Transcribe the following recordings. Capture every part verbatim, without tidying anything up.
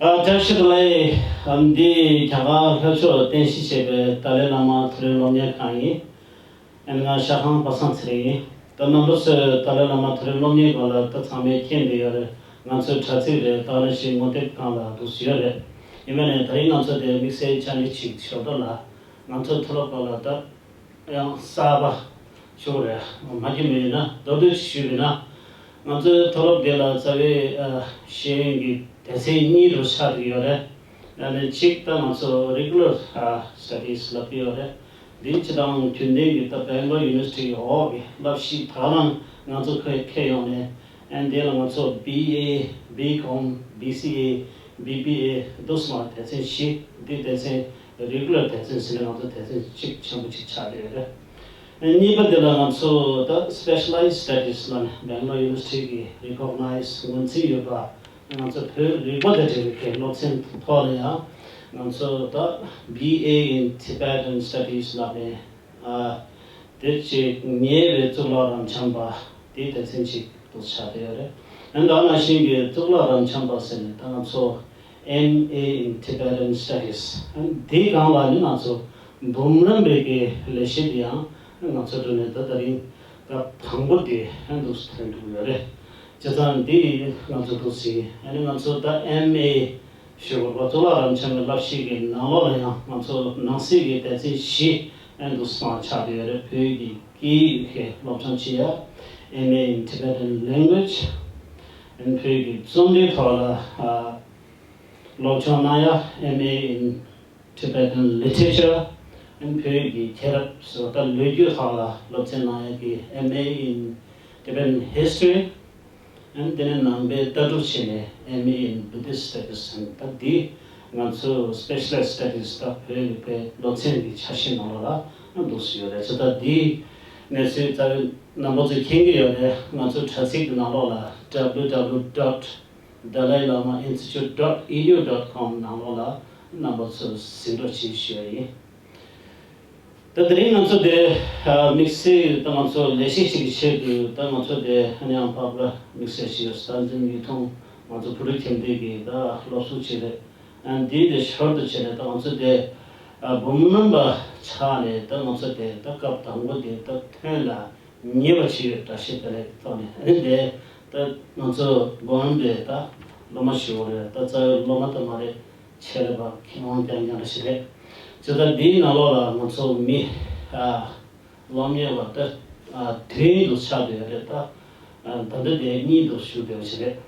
ཨ། བཀྲ་ཤིས་བདེ་ལེགས། ཨ། འདི་རྒྱ་གར་ལྷོ་ཕྱོགས་རྟེན་གཞི་བྱས་པའི་ཏཱ་ལའི་བླ་མ་མཐོ་རིམ་སློབ་གཉེར་ཁང་ཡིན། ཨ་ནི་ང་ཤར་ཁང་པ་སངས་ཚེ་རིང་ཡིན། ད་རྣམ་པ་ཚོས་ཏཱ་ལའི་བླ་མ་མཐོ་རིམ་སློབ་གཉེར་སྐོར་ལ་ད་ཚང་མས་མཁྱེན་བསྡད་ཡོད་རེད། ང་ཚོའི་དྲ་ཚིགས་རེད། ད་ནང་བཞིན་ངོ་དེབ་སྒང་ལ་འདུག་སེ་ཡོད་རེད། ཡིན་པ་ནས་ད་རིང་ང་ཚོ་དེ་དམིགས་བསལ་ཆ་འདི་ཅིག་ཞོར་དུ་ལ་ང་ཚོའི་མཐོ་སློབ་སྐོར་ལ་ད་ཡང་གསར་པ་ཞུ་རེད། མ་གི་མེད་ན་མདོར་བསྡུས་ཞུས་པ་ཡིན་ན། ང་ཚོའི་མཐོ་སློབ་དེ་ལ་རྩ་བའི་ཨ་ཤེས་ཡོན་གྱི་སྡེ་ཚན་གཉིས་རུ་ཆགས་ཀྱི་ཡོད་རེད། ཨ་ནི་གཅིག་ད་ང་ཚོ་Regular ཨ་Studies ལབ་ཀྱི་ཡོད་རེད། འདི་སྤྱིར་བཏང་རྒྱུན་ལྡན་གྱི་ད་Bangalore University གི་འོག་གི་བསླབ་གཞི་དག་ལའང་ང་ཚོ་ཁ་ཁྱེར་ཡོང་ནས། ཨ་ནི་དེ་ལ་ང་ཚོ་B A, B Com, B C A, B B A འདུག་སེ་མར་སྡེ་ཚན་བཞི། འདི་སྡེ་ཚན་Regular སྡེ་ཚན་ཟེར་ནས་ང་ཚོ་སྡེ་ཚན་གཅིག་ཆེན་པོ་གཅིག་ཆགས་ཡོད་རེད། གཉིས་པ་དེ་ལ་ང་ཚོ་ད་Specialized Studies ལབ་ནས་Bangalore University གི་Recognized ངོས་འཛིན་ཡོད་པ། ང་ཚོ་བོད་རིག་པ་དང་འབྲེལ་བའི་སློབ་ཚན་ཐོག་ལ་ཡང་ང་ཚོ་ད་B A in Tibetan Studies ལབ་ནས། ཨ། དེ་བྱས་ཉེ་བའི་གཙུག་ལག་རབ་འབྱམས་པ་དེ་སྡེ་ཚན་གཅིག་ཏུ་ཆགས་བསྡད་ཡོད་རེད། ཨ་ནི་ད་ནང་བཞིན་གྱི་གཙུག་ལག་རབ་འབྱམས་པ་ཟེར་ནས་ད་ང་ཚོ་M A in Tibetan Studies ཨ་ནི་དེའི་སྒང་ལ་ནི་ང་ཚོ་འབུམ་རམས་པའི་གི་ལས་གཞི་དེ་ཡང་ང་ཚོ་འགྲོ་ནས་ད་ད་རིང་སྐབས་དང་པོ་དེ་ཨ་ནི་འདུག་སེ་ཐོན་འགྲོ་གི་ཡོད་རེད། བྱས་ཙང་འདི་ང་ཚོ་འདུག་སེ་ཨ་ནི་ང་ཚོ་ད་M A ཞེས་པ་གཙུག་ལག་རབ་འབྱམས་ཀྱི་བསླབ་གཞི་གི་ནང་ལོགས་ལ་ཡང་ང་ཚོ་ནང་གསེས་ཀྱི་སྡེ་ཚན་བཞི་ཨ་ནི་འདུག་སེ་ཆགས་བསྡད་ཡོད་རེད། བོད་ཀྱི་སྐད་ཡིག་གི་སློབ་སྦྱོང་བྱེད་ཡ། M A in Tibetan Language ཨ་ནི་བོད་ཀྱི་རྩོམ་རིག་ཐོག་ལ་ཨ་སློབ་སྦྱོང་གནང་ཡ། M A in Tibetan Literature ཨ་ནི་བོད་ཀྱི་མཁྱེན་རབ་སོགས་ད་ལོ་རྒྱུས་ཐོག་ལ་སློབ་ཚན་གནང་ཡ་གི་M A in Tibetan History ཨ་ནི་དེ་ནས་ནང་པའི་ལྟ་གྲུབ་བྱས་ནས་M A in Buddhist Studies ཨ་ནི་ད་འདི་ང་ཚོ་Specialized Studies ད་བོད་རིག་པའི་སློབ་ཚན་གྱི་འཆར་གཞི་ནང་ལོགས་ལ་ཨ་འདུག་སེ་ཡོད་རེད། བྱས་ཙང་འདིའི་གནས་ཚུལ་རྩ་བའི་རྣམ་པ་ཚོས་མཁྱེན་གྱི་ཡོད་རེད། ང་ཚོའི་དྲ་ཚིགས་ཀྱི་ནང་ལོགས་ལ W W W dot Dalai Lama Institute dot E D U dot com ནང་ལོགས་ལ་རྣམ་པ་ཚོས་གཟིགས་འགྲོ་བྱེད་ཞུ་ཡ་ཡིན། ད་དེ་རིང་ང་ཚོ་དེ་དམིགས་བསལ་ད་ང་ཚོ་ལས་གཞི་ཞིག་གི་ཆེད་དུ་ད་ང་ཚོ་དེ་ཨ་ནི་ཡང་ཕབ་ལ་དམིགས་བསལ་ཞིག་ཡོད། གསར་འཛིན་ཡིག་ཐོག་ང་ཚོ་བོད་ཕྲུག་ཁྱིམ་སྡེ་གི་ད་སློབ་གསོ་བྱེད་རེད། ཨ་འདི་དེ་ཞོར་དུ་བྱས་ནས་ད་ང་ཚོ་དེ་ཨ་འབུམ་རམས་པ་ཆགས་ནས་ད་ང་ཚོ་དེ་ད་སྐབས་དང་པོ་དེ་ད་ཐོན་ལ་ཉེ་བ་ཅིག་ཡོད། བཀྲ་ཤིས་བདེ་ལེགས་ཐོག་ནས་ཨ་ནི་དེ་ད་ང་ཚོ་འབུམ་རམས་པའི་ད་སློབ་མ་ཞུ་བ་རེད། ད་རྩ་བའི་སློབ་མ་ད་མ་རེད། ཆེད་ལས་པ་མཁས་དབང་རྐྱང་རྐྱང་རེ་ཞིག་རེད། བྱས་ཙང་འདིའི་ནང་ལོགས་ལ་ང་ཚོ་མི་ཨ་སློབ་གཉེར་བ་ད་ཨ་བདུན་དུ་ཆགས་བསྡད་ཡོད་རེད། ད་ཨ་ད་ལྟ་དེ་གཉིས་དུ་ཞུགས་བསྡད་པ་ཞིག་རེད། བྱས་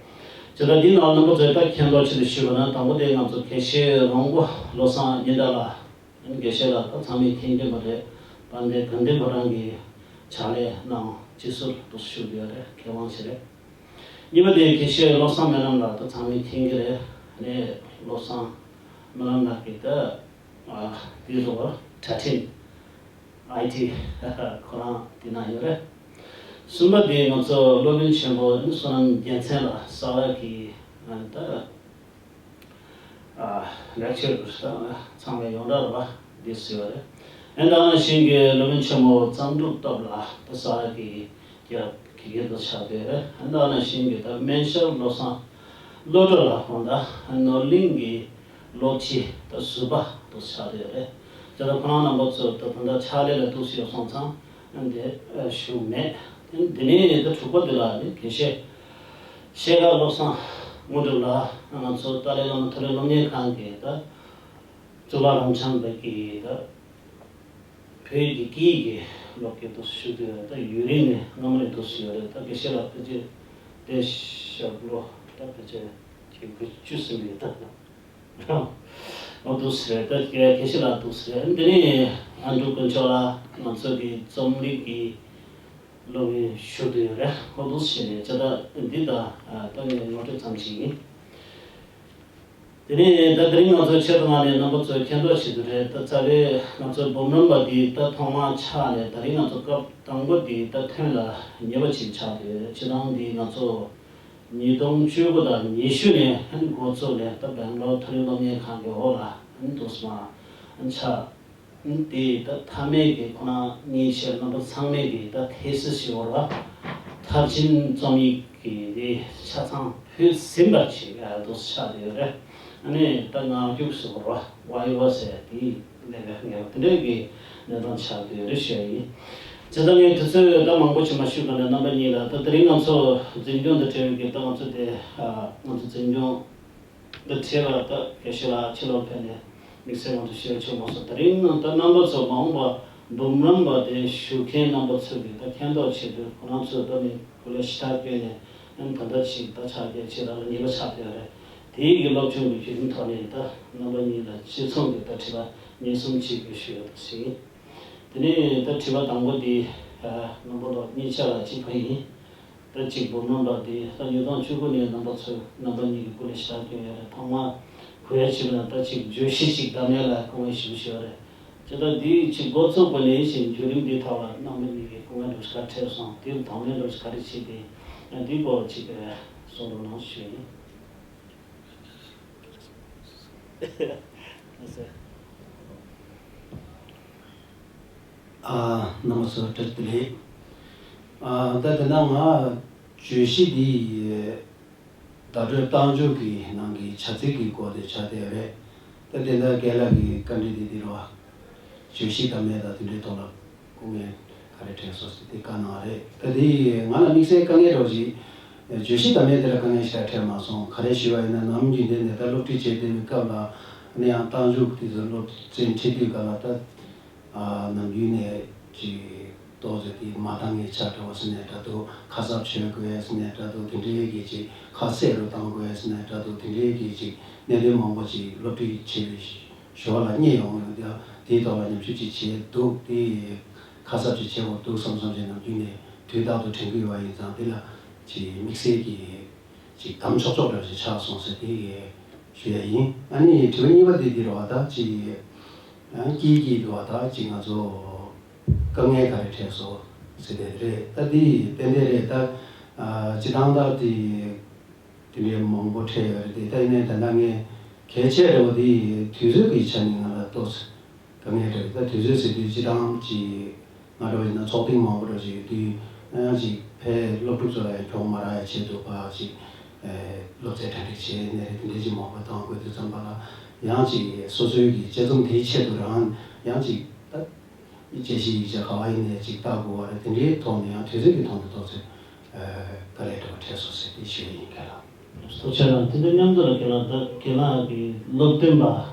ཙང་འདིའི་ནང་རྣམ་པ་ཚོས་ད་མཁྱེན་རྟོགས་ཆེད་དུ་ཞུས་པ་ན། དང་པོ་དེ་ང་ཚོ་དགེ་བཤེས་རོང་པོ་བློ་བཟང་སྙན་གྲགས་ལགས། དགེ་བཤེས་ལགས་ད་ཚང་མས་མཁྱེན་གྱི་མ་རེད། དཔལ་ལྡན་དགའ་ལྡན་ཕོ་བྲང་གི་ཕྱག་ལས་གནང་། སྤྱི་ཟུར་དུ་ཞུགས་བསྡད་ཡོད་རེད། མཁས་དབང་ཞིག་རེད། གཉིས་པ་དེ་དགེ་བཤེས་བློ་བཟང་སྨོན་ལམ་ལགས་ད་ཚང་མས་མཁྱེན་གྱི་རེད། ནས་བློ་བཟང་སྨོན་ལམ་ལགས་ཀྱིས་ད་ཨ་དེ་རུ་གྲ་འཕྲིན་ཨའི་ཊི་ཁོ་རང་དེ་ན་ཡོད་རེད། གསུམ་པ་དེ་ང་ཚོ་སློབ་དཔོན་ཆེན་པོ་བསོད་ནམས་རྒྱལ་མཚན་ལགས་གསར་པ་གི་ཨ་ད་ཨ་ལེག་ཅར་ཚང་མས་ཡོངས་གྲགས་རེད་པ། འདི་ཟེར་བ་རེད། ཨ་ནི་ད་ནང་བཞིན་གྱི་སློབ་དཔོན་ཆེན་མོ་གཙང་ཕྲུག་སྟོབས་ལགས་ད་གསར་པ་གི་རྒྱལ་རབས་དགེ་རྒན་དུ་ཆགས་བསྡད་རེད། ཨ་ནི་ད་ནང་བཞིན་གྱི་ད་སྨན་ཞབས་བློ་བཟང་བློ་གྲོས་ལགས་ཁོང་ད་ནོར་གླིང་གི་སློབ་སྤྱི་ད་ཟུར་པ་དུ་ཆགས་བསྡད་རེད། དེ་ལ་ཁོ་རང་རྣམ་པ་ཚོ་ད་ད་ལྟ་ཕྱག་ལས་ལ་ཐུགས་སུ་ཡོད་སོང་ཙང་ཨ་ནི་དེ་ཞུ་མེད། དེ་ནས་ད་དྲུག་པ་དེ་ལ་ནི་དགེ་བཤེས་ཤེལ་དཀར་བློ་བཟང་དངོས་གྲུབ་ལགས། ང་ཚོ་ཏཱ་ལའི་བླ་མ་མཐོ་རིམ་སློབ་གཉེར་ཁང་གི་ད་གཙུག་ལག་རབ་འབྱམས་པའི་གི་ད་བོད་ཀྱི་སྐད་ཡིག་གི་སློབ་དགེ་དུ་ཞུགས་དུས་ད་ཡུན་རིང་ནས་སྔ་མོ་ནས་དུ་ཞུགས་ཡོད་རེད། ད་དགེ་བཤེས་ལགས་ཕལ་ཆེར་དེ་ཞབས་ལོ་ད་ཕལ་ཆེར་གྱི་དགུ་བཅུ་ཟིན་པའི་ད་ཨོ་དུ་ཟེར་རེད། ད་དགེ་བཤེས་ལགས་དུ་ཟེར་རེད། འདི་ནས་ཨ་འབྲུག་དཀོན་མཆོག་ལགས་ང་ཚོ་གི་རྩོམ་རིག་གི་སློབ་ཡོན་ཞུ་དུ་ཡོད་རེད། ཧོ་དུ་ཞེས་ནས་ཅི་ད་འདི་ད་ད་ངས་ངོ་སྤྲོད་ཙམ་ཞིག་ཡིན། དེ་ནས་ད་དེ་རིང་ང་ཚོ་ཆེད་དུ་མངགས་ནས་རྣམ་པ་ཚོས་མཁྱེན་རྟོགས་བྱེད་དུ་རེད། ད་རྩ་བའི་ང་ཚོ་འབུམ་རམས་པ་འདི་ད་ཐོག་མར་ཆགས་ནས་ད་རིང་ང་ཚོ་སྐབས་དང་པོ་འདི་ད་ཐོན་ལ་ཉེ་བ་ཅིག་ཆགས་ཏེ་ཡོད་རེད། སྤྱིར་བཏང་འདི་ང་ཚོ་ཉིས་སྟོང་བཅུ་དགུ་དང་ཉི་ཤུ་ནས་འགོ་བཙུགས་ནས་ད་སྦེང་ལོར་མཐོ་རིམ་སློབ་གཉེར་ཁང་གི་འོག་ལ་འདུག་སེ་མར་ཆགས། དེ་ད་མཐའ་མའི་གི་ཁོ་ན་ངའི་ཆེད་རྣམ་པ་ཚང་མས་གི་ད་ཐེ་སི་ཞིག་བོར་བ་མཐར་ཕྱིན་རྩོམ་ཡིག་གི་དེ་ཆ་ཚང་ཕུལ་ཟིན་པ་ཞིག་ཨ་དུ་ཆགས་ཡོད་རེད། ཨ་ནི་ད་ངག་རྒྱུགས་སུ་བར་བ་ཡོ་བ་ཟེར་དེའི་ལས་ཀ་ངལ་བ་དེ་འདྲའི་གི་གནས་སྟངས་ཆགས་བསྡད་ཡོད་རེད་ཞུ་ཡ་ཡིན། ཇི་ལྟར་ངས་དུས་ཚོད་ད་མང་པོ་ཅིག་མ་ཞུས་གོང་ནས་རྣམ་པ་གཉིས་ལ། ད་དེ་རིང་ང་ཚོ་འཛིན་སྐྱོང་དང་འབྲེལ་བའི་གི་ད་ང་ཚོ་དེ་ང་ཚོ་འཛིན་སྐྱོང་དང་འབྲེལ་བ་ད་དགེ་བཤེས་ལགས་ཕྱི་ལོགས་ཕེབས་ནས་དམིགས་བསལ་ང་ཚོ་ཞུ་ཡ་ཆོག་མ་སོང་། དེ་རིང་ད་རྣམ་པ་ཚོ་མ་འོངས་པ་འབུམ་རམས་པ་དེ་ཞུ་མཁན་རྣམ་པ་ཚོ་གི་ད་མཁྱེན་རྟོགས་ཆེད་དུ་ཁོ་རང་ཚོ་ད་ནི་སྐུ་ལས་ཞེ་དྲག་བསྐྱོན་ནས་ཨ་ནི་ད་ལྟ་ཅིག་ད་ཕྱག་རྒྱ་ཆེ་རང་ལ་ཉེས་པ་ཆགས་བསྡད་ཡོད་རེད། དེའི་གི་སློབ་སྦྱོང་གི་བརྒྱུད་རིམ་ཐོག་ནས་ད་རྣམ་པ་གཉིས་ལ་དཔྱད་རྩོམ་གྱི་ད་དྲི་བ་ཉེར་གསུམ་ཅིག་གི་ཞུ་ཡ་ད་ཟིན། དེ་ནས་ད་དྲི་བ་དང་པོ་འདི་རྣམ་པ་ལོ་གཉིས་ཆ་ལ་གཅིག་པ་ཡིན། ད་གཅིག་འབུམ་རམས་པ་འདི་ད་ཉིས་སྟོང་བཅུ་དགུ་ནས་རྣམ་པ་ཚོས་རྣམ་པ་གཉིས་ཀྱི་སྐུ་ལས་ཞེ་དྲག་བསྐྱོན་ཡོད་རེད། ཐོག་མར་གོ་ཡ་ཅིག་ལ་ད་གཅིག་བརྗོད་གཞི་གཅིག་བདམས་ཡ་ལ་སྐུ་ངལ་ཞེ་པོ་ཞིག་ཡོད་རེད། ཅེས་ད་འདི་ཅིག་འགོ་བཙུགས་པ་ནས་བཞིན་བརྒྱུད་རིམ་འདི་ཐོག་ལ་རྣམ་པ་གཉིས་ཀྱི་སྐུ་ངལ་འདྲ་ཞིག་ག་རེ་འཕྲད་སོང་། དེ་དང་ལེན་འདྲ་ཞིག་ག་རེ་བྱས་ཏེ་ཡང་འདིའི་སྐོར་ཅིག་གསུང་རོགས་གནང་ཞུ་ཡིན། ཨ། རྣམ་པ་ཚོ་བཀྲ་ཤིས་བདེ་ལེགས། ཨ། ད་དེ་ན་ང་བརྗོད་གཞི་འདི་བརྡ་སྤྲོད་གཏམ་བརྗོད་ཀྱི་ནང་གི་བྱ་ཚིག་གི་སྐོར་དེ་ཆགས་བསྡད་རེད། ད་དེ་འདྲ་རྒན་ལགས་ཀྱི་བཀའ་འདྲི་དེ་འདི་རེད་བ། བརྗོད་གཞི་བདམས་ཡས་དང་དེ་འདྲའི་ཐོག་ལ་སྐུ་ངལ་ག་རེ་འཕྲད་སོང་ཟེར་དེ་བཀའ་གནང་བ་རེད། ད་དེ་ང་ལ་དམིགས་བསལ་དཀའ་ངལ་འདྲ་བོ་ཞིག་བརྗོད་གཞི་བདམས་ཡས་དེ་ལ་དཀའ་ངལ་ཞིག་འཕྲད་མ་སོང་། ག་རེ་ཞུས་པ་ཡིན་ན་ནམ་རྒྱུན་ལྡན་ནས་ད་སློབ་ཁྲིད་བྱེད་བསྡད་པའི་སྐབས་ལ་ཨ་ནི་ཡང་རྟགས་འཇུག་དེ་ཚོ་སློབ་ཚན་ཁྲིད་དུས་སྐབས་ལ་ད། ནམ་རྒྱུན་ནས་ཅིག་ཏོག་ཙམ་དེ་མ་འདང་ངེས་ཆགས་འདྲ་བ་ཟེར་ནས་འདྲ་འདུག་ཁ་གསབ་བྱེད་དགོས་ཟེར་ནས་འདྲ་འདུག་དེ་འདྲའི་གི་ཅིག་ཁ་གསལ་རུ་གཏང་དགོས་ཟེར་ནས་འདྲ་འདུག་དེ་འདྲའི་གི་ཅིག་གནད་དོན་མང་པོ་ཅིག་སློབ་ཁྲིད་བྱེད་པའི་ཞོར་ལ་རྙེད་ཡོང་ཡོད། དེ་དེའི་ཐོག་ལ་ཉམས་ཞིབ་ཅིག་བྱས་འདུག་དེ་ཁ་གསབ་ཅིག་བྱེད་དགོས་འདུག་བསམ་བསམ་བྱས་ནམ་རྒྱུན་ནས་དུས་རྟག་ཏུ་དྲན་གྱི་ཡོད་པ་ཡིན་ཙང་། དེ་ལ་ཅིག་དམིགས་བསལ་གྱི་ཅིག་གདམ་ཆོག་ཆོག་འདྲ་ཞིག་ཆགས་སོང་ཟེར་དེ་གི་ཞུ་ཡ་ཡིན། ཨ་ནི་དྲི་བ་གཉིས་པ་དེ་འདི་རེད་བ། ད་ཅིག་ཡང་སྐྱིད་སྐྱིད་འདུག་བ། ད་ཅིག་ང་ཚོ་དཀའ་ངལ་ག་རེ་འཕྲད་སོང་ཟེར་དེ་རེད། ད་འདི་ཏན་ཏན་རེད། ད་ཨ་སྤྱི་བཏང་ད་དེ་དེ་འདྲའི་མང་པོ་འཕྲད་ཡོད་རེད་དེ། ད་ཡིན་ནའི་ད་ལྟ་ངས་གལ་ཆེ་རེད་བ། དེ་དུས་ཚོད་ཀྱི་ཆ་ནས་ང་ལ་ཏོག་ཙམ་དཀའ་ངལ་འཕྲད། ད་དུས་ཚོད་ཟེར་དུས་སྤྱི་བཏང་ཅིག་ང་འདྲ་བ་ཡིན་ན་ཚོགས་ཐེངས་མང་པོ་འདྲ་ཞིག་ཡོད་དུས། ཡང་ཅིག་ཕའི་སློབ་ཕྲུག་ཚོ་ལ་ཡང་གྱོང་མ་རག་ཡ་ཆེད་དུ་ཕར་ཅིག་ཨེ་སློབ་ཚན་གྲ་སྒྲིག་བྱས་ནས་རེད། དེ་འདྲ་ཅིག་མང་པོ་གཏོང་དགོས་དུས་ཙམ་པ་ལ། ཡང་ཅིག་སོ་སོའི་གི་དཔྱད་རྩོམ་དེའི་ཆེད་དུ་རང་ཡང་ཅིག་ད་དཔྱད་གཞི་ཡིག་ཆ་ག་བ་ཡིན་ནའི་ཅིག་ལྟ་དགོས་པ་རེད། དེ་འདྲའི་ཐོག་ནས་ཡང་དུས་ཚོད་ཀྱི་ཐོག་ནས་ཏོག་ཙམ་ཨེ་དཀའ་ལས་འདྲ་བ་འཕྲད་སོང་ཟེར་དེ་ཞུ་ཡ་ཡིན། རྒན་ལགས། ཐུགས་རྗེ་གནང་། དེ་འདྲ་མཉམ་དུ་ལ་རྒན་ལགས་ད་རྒན་ལགས་ཀྱི་སློབ་སྟོན་པ་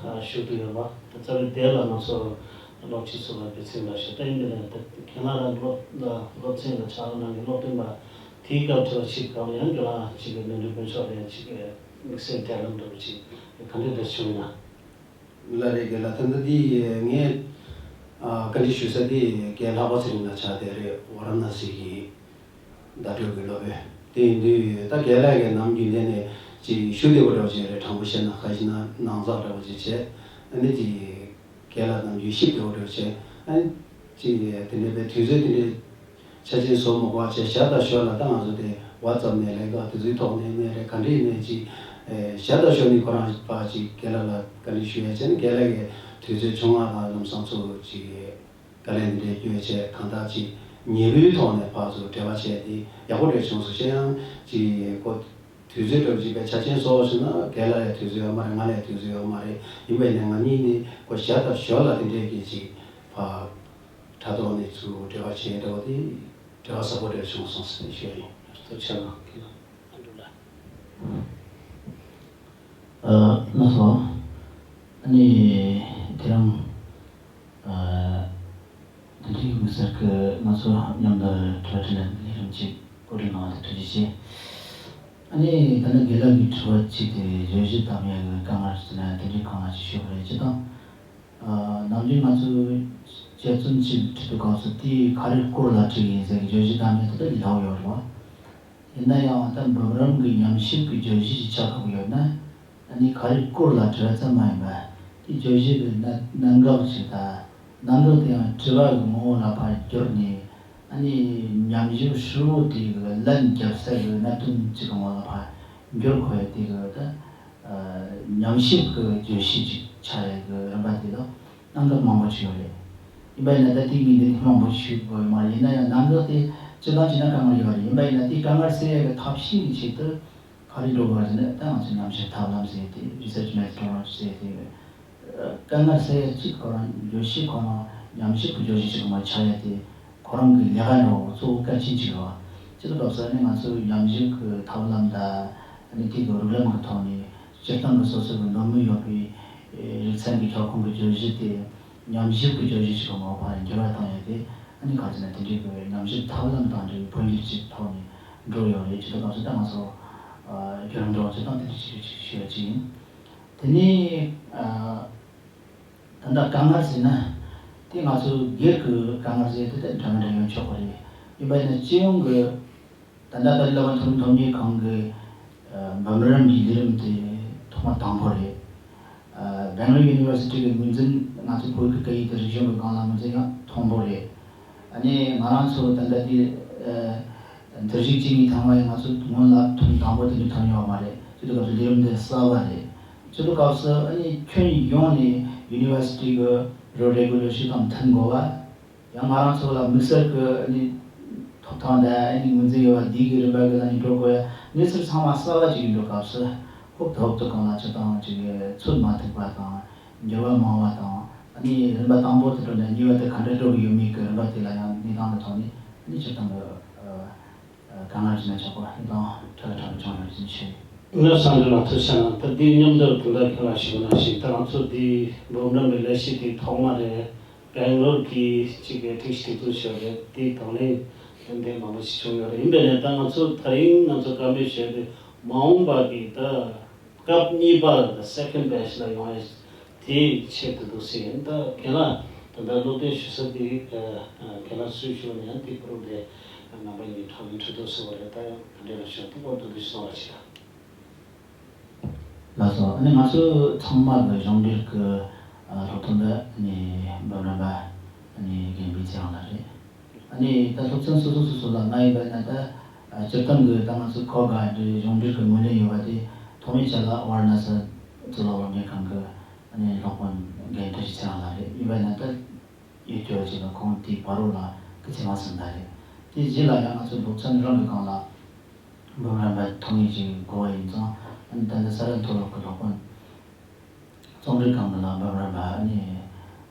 ཞུགས་བསྡད་ཡོད་པ། ད་རྩ་བའི་དེ་ལ་ང་ཚོ་སློབ་སྤྱི་ཚོ་ལ་འབད་བརྩོན་ལ་ཞུ། ད་ཡིན་དེ་ལ་ད་རྒན་ལགས་ལ་སློབ་སློབ་ཚན་ལ་ཕྱག་ལས་གནང་མཁན་སློབ་སྟོན་པ་དེའི་སྐབས་དྲི་བ་ཞིག་གམ། ཡང་རྒན་ལགས་ཅིག་གི་ནོར་འཁྲུལ་དཀོན་མཆོག་ལ་ཡང་ཅིག་གི་དམིགས་བསལ་འབྲེལ་ལམ་འདྲ་བོ་ཅིག་ག་འདྲ་འདྲ་བྱུང་ན། ལགས་རེད། རྒན་ལགས། ད་ལྟ་འདི་ངས་ཨ་བཀའ་འདྲི་ཞུ་ས་འདི་རྒན་ལྷག་པ་ཚེ་རིང་ལགས་ཆགས་བསྡད་རེད། ཝཱ་ར་ཎ་སི་གི་བརྡ་སྤྲོད་ཀྱི་སློབ་དཔོན་དེ་ཡིན་དུས། ད་རྒན་ལགས་ཀྱིས་ནམ་རྒྱུན་ལྡན་ནས་ཅིག་ཞུ་བདེ་པོ་འདྲ་བོ་ཅིག་རེད། དྲང་པོ་བཤད་ན། ག་ཞིག་ན་ནང་ཚགས་འདྲ་བོ་ཅིག་བྱས། ཨ་ནི་ཅིག་རྒན་ལགས་ནམ་རྒྱུན་ཞིབ་བདེ་པོ་འདྲ་བོ་བྱས། ཨ་ནི་ཅིག་དེ་འདྲའི་པའི་དུས་ཚོད་དེ་འདྲའི་ཆ་ཆེན་བཟོ་མ་དགོས་པ་བྱས། ཞར་དང་ཞོར་ལ་ད་ང་ཚོ་དེ་ཝ་ཙབ་ནས་ལེགས་འགག་དེ་ཚོའི་ཐོག་ནས་ནས་རེད། ག་འདྲ་ཡིན་ནའི་ཅིག་ཨེ་ཞར་དང་ཞོར་ནས་ཁོ་རང་ཕར་ཅིག་རྒན་ལགས་ལ་བཀའ་འདྲི་ཞུ་ཡ་བྱས་ནས། རྒན་ལགས་ཀྱིས་དུས་ཚོད་བྱུང་བ་དང་ལམ་སང་ཚུར་ཅིག་བཀའ་ལན་འདི་འདྲའི་སྐྱོན་བྱས། གང་ལྟར་ཅིག་ཉེ་བོའི་ཐོག་ནས་ཕར་ཚུར་འབྲེལ་བ་བྱས་ཏེ་ཡག་པོ་འདྲ་བྱུང་སོང་ཞེས། ཡང་ཅིག་ཁོ་དུས་ཚོད་འདྲ་བོ་ཅིག་པའི་ཆ་རྐྱེན་བཟོ་བ་ཞིག་ན། རྒན་ལགས་ལ་དུས་ཚོད་ཡོད་མ་རེད། ང་ལ་དུས་ཚོད་ཡོད་མ་རེད། ཡིན་པ་ཡིན་ན་ང་གཉིས་ནི་ཁོ་ཞར་དང་ཞོར་ལ་དེ་འདྲའི་གི་ཅིག་ཕར་དྲ་ཐོག་ནས་ཚུར་འབྲེལ་བ་བྱས་འདྲ་བ་དེ་འབྲེལ་བ་ཟབ་པོ་འདྲ་བྱུང་སོང་ཟེར་ནས་ཞུ་ཡ་ཡིན། ཐུགས་རྗེ་གནང་། ཨ་འགྲོ་ལ། ཨ། ལགས་སོ། ཨ་ནི་དེ་རིང་ཨ་འདི་འདྲའི་དམིགས་བསལ་གྱི་ང་ཚོ་མཉམ་དུ་དྲི་བ་དྲིས་ལན་ལས་རིམ་ཅིག་གོ་སྒྲིག་གནང་བ་དེ་ཐུགས་རྗེ་ཆེ། ཨ་ནི་ད་ནི་རྒན་ལགས་ཀྱི་དྲི་བ་གཅིག་དེ་བརྗོད་གཞི་བདམས་ཡས་ཀྱི་དཀའ་ངལ་ཟེར་ན་དེ་འདྲའི་དཀའ་ངལ་ཅིག་ཤོད་པ་རེད། སྤྱིར་བཏང་ཨ་ནམ་རྒྱུན་ང་ཚོས་དཔྱད་རྩོམ་ཅིག་བྲིས་པའི་སྐབས་སུ་དེ་ག་རེའི་སྐོར་ལ་བྲིས་ཡིན་ཟེར་གྱི་བརྗོད་གཞི་བདམས་ཡས་དེ་ད་ལས་སླ་པོ་ཡོད་རེད་བ། ཡིན་ན་ཡང་ད་འབུམ་རམས་ཀྱི་ཉམས་ཞིབ་ཀྱི་བརྗོད་གཞི་ཞིག་ཆགས་དགོས་ཡོད་ན། ཨ་ནི་ག་རེའི་སྐོར་ལ་བྲིས་པ་ཙམ་མ་ཡིན་པར། དེ་བརྗོད་གཞི་གི་གནད་གནད་འགག་ཅིག་དང་། གནད་འགག་དེ་ཡང་དྲི་བ་གི་ངོ་བོ་ལ་ཕར་བསྒྱུར་ནས། ཨ་ནི་ཉམས་ཞིབ་ཧྲིལ་བོ་དེ་གི་ལན་རྒྱབ་ས་གི་གནད་དོན་གཅིག་གི་ངོ་བོ་ལ་ཕར་བསྒྱུར་དགོས་ཡ་དེ་གི་ད་ཉམས་ཞིབ་ཀྱི་བརྗོད་གཞི་ཅིག་ཆགས་ཡ་གི་རིམ་པ་དེ་ལ་གནད་འགག་མང་པོ་ཅིག་ཡོད་རེད། ཡིན་པ་ཡིན་ན་ད་དེ་ངས་འདི་ནས་མང་པོ་ཞུ་དགོས་ཡོད་མ་རེད། ཡིན་ན་ཡང་གནད་འགག་དེ་སྤྱིར་བཏང་བྱས་ན་དཀའ་ངལ་ཡོད་རེད། ཡིན་པ་ཡིན་ན་དེའི་དཀའ་ངལ་སེལ་ཡ་གི་ཐབས་ཤེས་ཀྱི་ཆེད་དུ། ག་ ག་རེ་འགྲོ་དགོས་ཟེར་ན། ད་ང་ཚོ་ཉམས་ཞིབ་ཐབས་ལམ་ཟེར་ཏེ། རི་སར་ཆི་མེ་ཐོ་ཌོ་ལོ་ཇི་ཟེར་ཏེ། དཀའ་ངལ་སེལ་ཡ་གཅིག་ཁོ་རང་བརྗོད་གཞི། ཁོ་རང་ཉམས་ཞིབ་ཀྱི་བརྗོད་གཞི་ཞིག་མ་ཆགས་ཡ་དེ་ཁོ་རང་གི་ལས་ཀ་འགྲོ་གཙོ་བོ་གལ་ཆེན་ཅིག་རེད་བ། སྤྱི་ལོ་སྐབས་སུ་ནི་ང་ཚོའི་ཉམས་ཞིབ་ཀྱི་ཐབས་ལམ་དང་། ཨ་ནི་དེ་གི་རིགས་ལམ་གྱི་ཐོག་ནས་སྤྱིར་བཏང་གི་སོ་སོ་གི་འདོད་མོས་ཡོད་པའི་རིག་ཚན་གྱི་ཁྱབ་ཁོངས་ཀྱི་བརྗོད་གཞི་དེ་ཉམས་ཞིབ་ཀྱི་བརྗོད་གཞི་ཞིག་གི་ངོ་བོར་འགྱུར་བ་བཏང་ཡ་དེ། ཨ་ནི་ག་ཚོད་ན་དེ་འདྲའི་གི་ཉམས་ཞིབ་ཐབས་ལམ་དང་འབྲེལ་བའི་འཕོ་འགྱུར་གྱི་ཐོག་ནས་འགྲོ་ཡོད་རེད། སྤྱི་ལོ་སྐབས་སུ་ད་ང་ཚོ་བརྒྱུད་རིམ་འགྲོ་བ་ཚོ་དང་དེ་འདྲ་ཞིག་ཞིག་ཞུ་ཡ་ཅིག་ཡིན། དེ་ནས་ཨ། ད་ལྟ་དཀའ་ངལ་ཟེར་ན། དེ་ང་ཚོའི་སྒེར་གྱི་དཀའ་ངལ་ཟེར་དེ་དེ་འདྲ་མི་འདྲ་ཡོང་ཆོག་གི་རེད། ཡིན་པ་ཡིན་ན་སྤྱི་ཡོངས་ཀྱི་ད་ལྟ་ད་རེས་ལ་བ་མཐོ་རིམ་སློབ་གཉེར་ཁང་གི་ཨ་འབུམ་རམས་ཀྱི་ལས་རིམ་དེ་ཐོག་མ་དང་པོ་རེད། ཨ་Bangalore University གི་ངོས་འཛིན། ང་ཚོ་བོད་ཀྱི་སྐད་ཡིག་དང་རིག་གཞུང་གི་སྒང་ལ་ངོས་འཛིན་ཡང་དང་པོ་རེད། ཨ་ནི་ང་རང་ཚོ་ད་ལྟ་འདི་ཨ་འཛུལ་ཞུགས་བྱེད་མཁན་ཚང་མ་ཡང་ང་ཚོ་སྔོན་ལ་ཐོན་དང་པོ་དེ་འདྲ་ཐོན་ཡོད་མ་རེད། སྤྱི་ལོ་སྐབས་སུ་ལས་རིམ་འདི་གསར་པ་རེད། སྤྱི་ལོ་སྐབས་སུ་ཨ་ནི་ཁྱོན་ཡོངས་ནས་University གི་རུལ་རེ་གུ་ལེ་ཤན་དང་མཐུན་དགོས་པ། ཡང་ང་རང་ཚོ་ལ་དམིགས་བསལ་གྱི་ཨ་ནི་ཐོབ་ཐང་དང་ཨ་ནི་ངོས་འཛིན་ཡོད་པ་འདི་གི་རིམ་པ་གི་ནང་ནས་འགྲོ་དགོས་ཡ། གནས་ཚུལ་ཚང་མ་གསར་པ་ཅིག་ཡིན་འགྲོ་སྐབས་སུ་ཧོབ་ཏེ་ཧོབ་ཏེ་གང་ལ་ཅི་དང་ཅིག་ཚོད་མ་ཐིག་པ་དང་འགྱུར་བ་མང་བ་དང་། ཨ་ནི་རིམ་པ་དང་པོ་དེ་འགྲོ་ནས་གཉིས་པ་དེ་ག་འདྲ་འགྲོ་གི་ཡོད་མེད་ཀྱི་རིམ་པ་དེ་ལ་ཡང་གནས་སྟངས་ཀྱི་ཐོག་ནས་ཨ་ནི་སྤྱིར་བཏང་གི་ཨ་ཨ་དཀའ་ངལ་ཅི་ན་ཆགས་པ་གནས་སྟངས་ཁྲ་ཁྲ་བ་བྱུང་ཡོད་ཟེར་ཞུ། ང་བསམ་འདུན་ལ་ཐུགས་ཆེ་གནང་། ད་འདིའི་མཉམ་དུ་དུང་ཟླ་ཁྱོད་ལ་ཞུ་ན་ཞིག་ད་ང་ཚོ་འདི་འབུམ་རམས་པའི་ལས་གཞི་འདི་ཐོག་མ་རེད། སྦེང་ལོར་གྱི་གཅིག་གི་ཁྲིག་ཤི་ཏིག་ཏུ་ཞོར་རེད། དེའི་དང་ལེན་ཏན་ཏན་མང་པོ་ཞིག་བྱུང་ཡོད་རེད། ཡིན་པས་ན་ད་ང་ཚོ་ད་རིང་ང་ཚོ་བཀའ་མོལ་ཞུས་ཏེ་མ་འོངས་པ་གི་ད་སྐབས་གཉིས་པ་ད་སེ་ཁན་བྷེ་ཆི་ལ་ཡོང་ཡ་དེའི་ཆེད་དུ་འདུག་ཟེར་ཡིན། ད་རྒན་ལགས་ད་ལྟ་སློབ་སྟོན་ཞུ་ས་དེ་རྒན་ལགས་སུ་ཞུ་ན་ཡང་དེ་ཁོ་རང་དེ་རྣམ་པ་གཉིས་ཁྲག་ལེན་ཁྲི་ཐོག་སོགས་རེད། ད་ཡང་ད་འདྲ་ལ་ཞུ་ཐུབ་པ་འདུག་དེ་གསུང་བ་ཞིག་དང་། ལགས་སོ། ཨ་ནི་ང་ཚོ་ཚང་མ་གི་གཞུང་འབྲེལ་གི་ཨ་སློབ་ཐོན་པ་ཨ་ནི་འབུམ་རམས་པ་ཨ་ནི་རྒན་པའི་ཚེ་དབང་ལགས་རེད། ཨ་ནི་ད་སློབ་ཚན་སོ་སོ་སོ་སོ་ལ་ང་ཡིན་པ་ཡིན་ན་ད་ཨ་སྤྱིར་བཏང་གི་ད་ང་ཚོ་ཁོ་ག་འདྲའི་གཞུང་འབྲེལ་གི་ངོས་ལེན་ཡོད་པ་དེ་ཐོག་མའི་ཆ་ལ་ཝཱ་ར་ཎ་སི་གཙུག་ལག་སློབ་གཉེར་ཁང་གི་ཨ་ནི་སློབ་དཔོན་རྒན་བཀྲ་ཤིས་ཚེ་དབང་ལགས་རེད། ཡིན་པ་ཡིན་ན་ད་ཡུལ་སྐྱོར་བ་ཅིག་ལ་ཁོང་དེའི་བར་རོ་ལ་སྐུ་ཚེ་མ་སོན་པ་རེད། དེ་རྗེས་ལ་ཡང་ང་ཚོ་སློབ་ཚན་རང་གི་སྒང་ལ་འབུམ་རམས་པ་ཐོན་མཁན་ཅིག་དགོས་པ་ཡིན་ཙང་། ཨ་ནི་ད་ལྟ་ས་རཱ་མཐོ་སློབ་ཀྱི་སློབ་དཔོན་རྩོམ་རིག་སྒང་གི་ལ་འབུམ་རམས་པ་ཨ་ནི་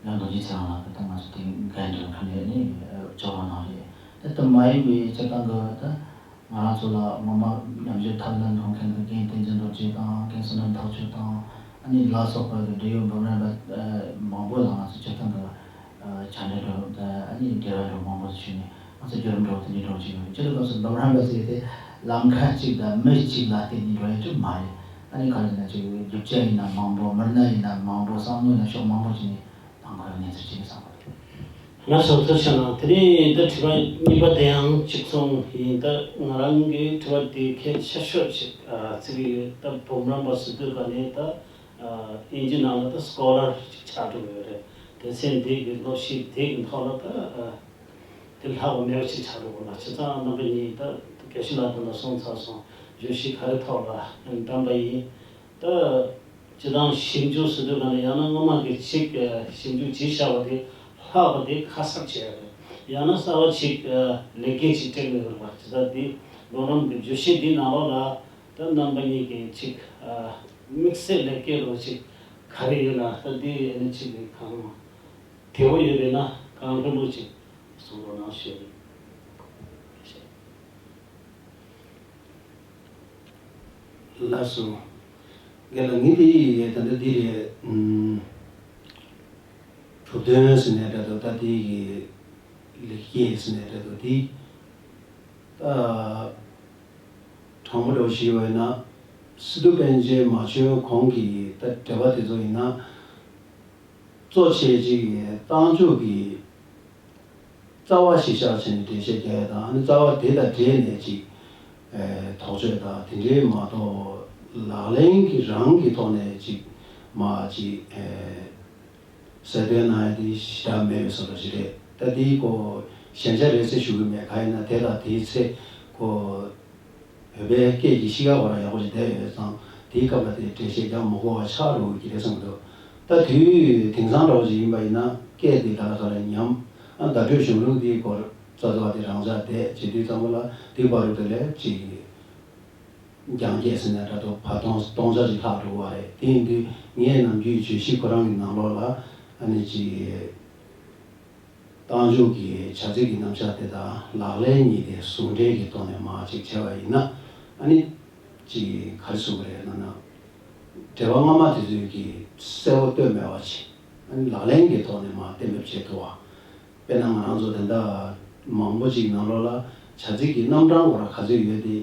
ཡང་རྡོ་རྗེ་ཚེ་དབང་ལགས་ཀྱིས་ད་ང་ཚོ་དེ་འགན་འཁྲི་ཁ་ནས་ཨ་ནི་ལྕོགས་གནང་གནང་རེད། ད་དེ་མ་ཡིན་པའི་སྤྱིར་བཏང་གི་ད་ང་རང་ཚོ་ལ་ངོ་མ་ཉམས་ཞིབ་ཐབས་ལམ་སློབ་མཁན་གྱི་རྒན་བསྟན་འཛིན་རྡོ་རྗེ་དང་། རྒན་བསོད་ནམས་ཐག་ཆོད་དང་། ཨ་ནི་ལ་སོགས་པ་གི་འབྲེལ་ཡོད་འབུམ་རམས་པ་མང་པོ་ལ་ང་ཚོ་སྤྱིར་བཏང་གི་བཅར་འདྲི་འདྲ་བོ་དང་། ཨ་ནི་འབྲེལ་བ་འདྲ་བོ་མང་པོ་ཞུས་ནས་ང་ཚོ་བརྒྱུད་རིམ་འདྲ་བོ་དེ་འདྲའི་འགྲོ་གི་ཡོད་རེད། སྤྱིར་བཏང་སུ་འབུམ་རམས་པ་ཟེར་དེ་ལམ་ཁ་གཅིག་དང་མི་གཅིག་ལ་བརྟེན་ནས་འགྲོ་ཡ་ཅིག་མ་རེད། ཨ་ནི་ག་རེ་ཟེར་ན་ཅིག་རྒྱུ་ཆ་ཡིན་ན་མང་པོ། མི་སྣ་ཡིན་ན་མང་པོ། བསམ་བློ་ཡིན་ན་ཕྱོགས་མང་པོ་ཅིག་ནས་དང་ཁོ་ཡང་གནས་ཚུལ་ཅིག་ཡིན་བསམ་གི་རེད། ལགས་སོ། ཐུགས་རྗེ་གནང་། དེ་ནས་ད་དྲི་བ་གཉིས་པ་དེ་ཡང་གཅིག་མཚུངས་ཡིན། ད་ང་རང་གི་དྲི་བ་དེ་གལ་ཆེ་ཤོས་ཤིག་ཨ་བརྩི་གི་ཡོད། ད་འབུམ་རམས་པ་ཟེར་དུས་ག་ནས་ད་ཨ་དབྱིན་ཇི་ནང་ལ་ད་སྐོ་ལར་ཅིག་ཆགས་འགྲོ་གི་ཡོད་རེད། སྡེ་ཚན་འདི་གི་སློབ་གཞི་འདི་གི་ཐོག་ལ་ད་ཨ་དེ་ལྷག་པ་མེད་པ་ཅིག་ཆགས་འགྲོ་གི་ཡོད་ལ། བྱས་ཙང་རྣམ་པ་གཉིས་ད་དགེ་བཤེས་ལགས་དང་ད་གསུངས་ཚར་སོང་། བརྗོད་གཞི་ག་རེ་ཐོག་ལ་བདམས་པ་ཡིན། ད་སྤྱིར་བཏང་ཞིབ་འཇུག་ཟེར་དུས་ག་ནས་ཡང་ན་སྔོན་མ་གི་ཅིག་ཨ་ཞིབ་འཇུག་བྱས་བཞག་པ་དེ་ལྷག་པ་དེ་ཁ་གསབ་བྱས་རེད། ཡང་ན་གསར་པ་ཅིག་ཨ་ལེགས་སྐྱེས་ཅིག་སྤྲད་དགོས་ཡོད་རེད་པ། ཇི་ལྟར་འདི་ལོ་རིམ་གྱི་བརྗོད་གཞི་འདིའི་ནང་ལོགས་ལ་ད་རྣམ་པ་གཉིས་ཀྱི་ཅིག་ཨ་དམིགས་བསལ་ལེགས་སྐྱེས་རོ་ཅིག་ག་རེ་ཡོད་ན། ད་འདི་ཨ་ནི་ཅིག་གི་གང་དེ་བོ་ཡོད་པས་ན་གང་ལྷུག་ལྷུག་ཅིག་གསུང་རོགས་གནང་ཞུ། ལགས་སོ། རྒན་ལགས། ངས་འདི་ཡི་ད་ལྟ་འདི་རེད། ཨུམ། གྲུབ་དོན་ཟེར་ནའི་འདྲ་འདུག་ད་འདི་ཡི་ལེགས་སྐྱེས་ཟེར་ནའི་འདྲ་འདུག་འདི་ད་དྲང་པོ་འདྲ་བོ་ཞིག་ཡོད་ན། སི་ཏུ་པཎ་ཆེན་མ་བྱོན་གོང་གི་ད་འགྲེལ་པ་དེ་ཚོ་ཡིན་ན། གཙོ་ཆེ་ཅིག་གི་རྟགས་འཇུག་གི་རྩ་བ་གཞིར་བཞག་བྱས་ནས་འགྲེལ་བཤད་རྒྱག་ཡ་དང་། ཨ་ནི་རྩ་བ་དེ་དང་འབྲེལ་ནས་ཅིག་ཨེ་དོགས་གཅོད་དང་དེ་འདྲའི་མ་གཏོགས། ལག་ལེན་གྱི་རང་གི་ཐོག་ནས་ཅིག་མ་ཅིག་ཨེ་གསལ་སྟོན་གནང་ཡ་དེ་ཞེ་དྲག་མེད་པའི་བཟོ་འདྲ་ཞིག་རེད། ད་དེའི་སྐོར་ཞན་ཆ་རེ་ཚེ་ཞུ་གི་མེད། གང་ཡིན་ན་དེ་དང་དེའི་ཚེ་ཁོ་བོད་པའི་སྐད་ཀྱི་གཤིས་ཀ་ཁོ་རང་ཡག་པོ་ཞིག་བསྡད་ཡོད་ཙང་། དེའི་སྐབས་ལ་དེ་འགྲེལ་བཤད་རྒྱག་མ་དགོས་པ་ཆགས་འགྲོ་གི་རེད་བསམ་གྱི་འདུག་ད་དུས་དེང་སང་འདྲ་བོ་ཞིག་ཡིན་པ་ཡིན་ན། སྐད་དེ་ད་ག་ས་ལ་ཉམས། ཨ་བརྡ་སྤྲོད་གཞུང་ལུགས་དེའི་སྐོར་རྩ་རྩ་བ་དེ་རང་འཇགས་བསྡད་བྱེད་དུས་ཙམ་པ་ལ། དེའི་བར་དུ་དེ་ལས་ཅིག་ རྒྱང་བཀྱེད་ཟེར་ནས་འདྲ་འདུག་བར་སྟོང་སྟོང་ཆ་ཅིག་ལྷག་འགྲོ་བ་རེད། དེ་ཡིན་དུས་ངས་ནམ་རྒྱུན་བརྗོད་གཞི་ཁོ་རང་གི་ནང་ལོགས་ལ་ཨ་ནི་ཅིག་རྟགས་འཇུག་གི་བྱ་ཚིག་གི་རྣམ་གཞག་དེ་དང་ལག་ལེན་གཉིས་དེ་ཟུང་འབྲེལ་གྱི་ཐོག་ནས་མར་ཅིག་བྱས་པ་ཡིན་ན། ཨ་ནི་ཅིག་ག་རེ་ཟེར་དགོས་རེད་ལབ་ན། འགྲེལ་པ་སྔ་མ་དེ་ཚོས་ཀྱི་གསལ་པོ་སྟོན་མེད་པ་ཅིག་ཨ་ནི་ལག་ལེན་གྱི་ཐོག་ནས་མར་གཏན་འབེབས་བྱེད་ཐུབ་པ། དཔེར་ན་ང་རང་ཚོ་དེ་འདྲ་མང་པོ་ཅིག་ནང་ལོགས་ལ་བྱ་ཚིག་གི་རྣམ་གྲངས་སྐོར་ག་ཚོད་ཡོད་དེ།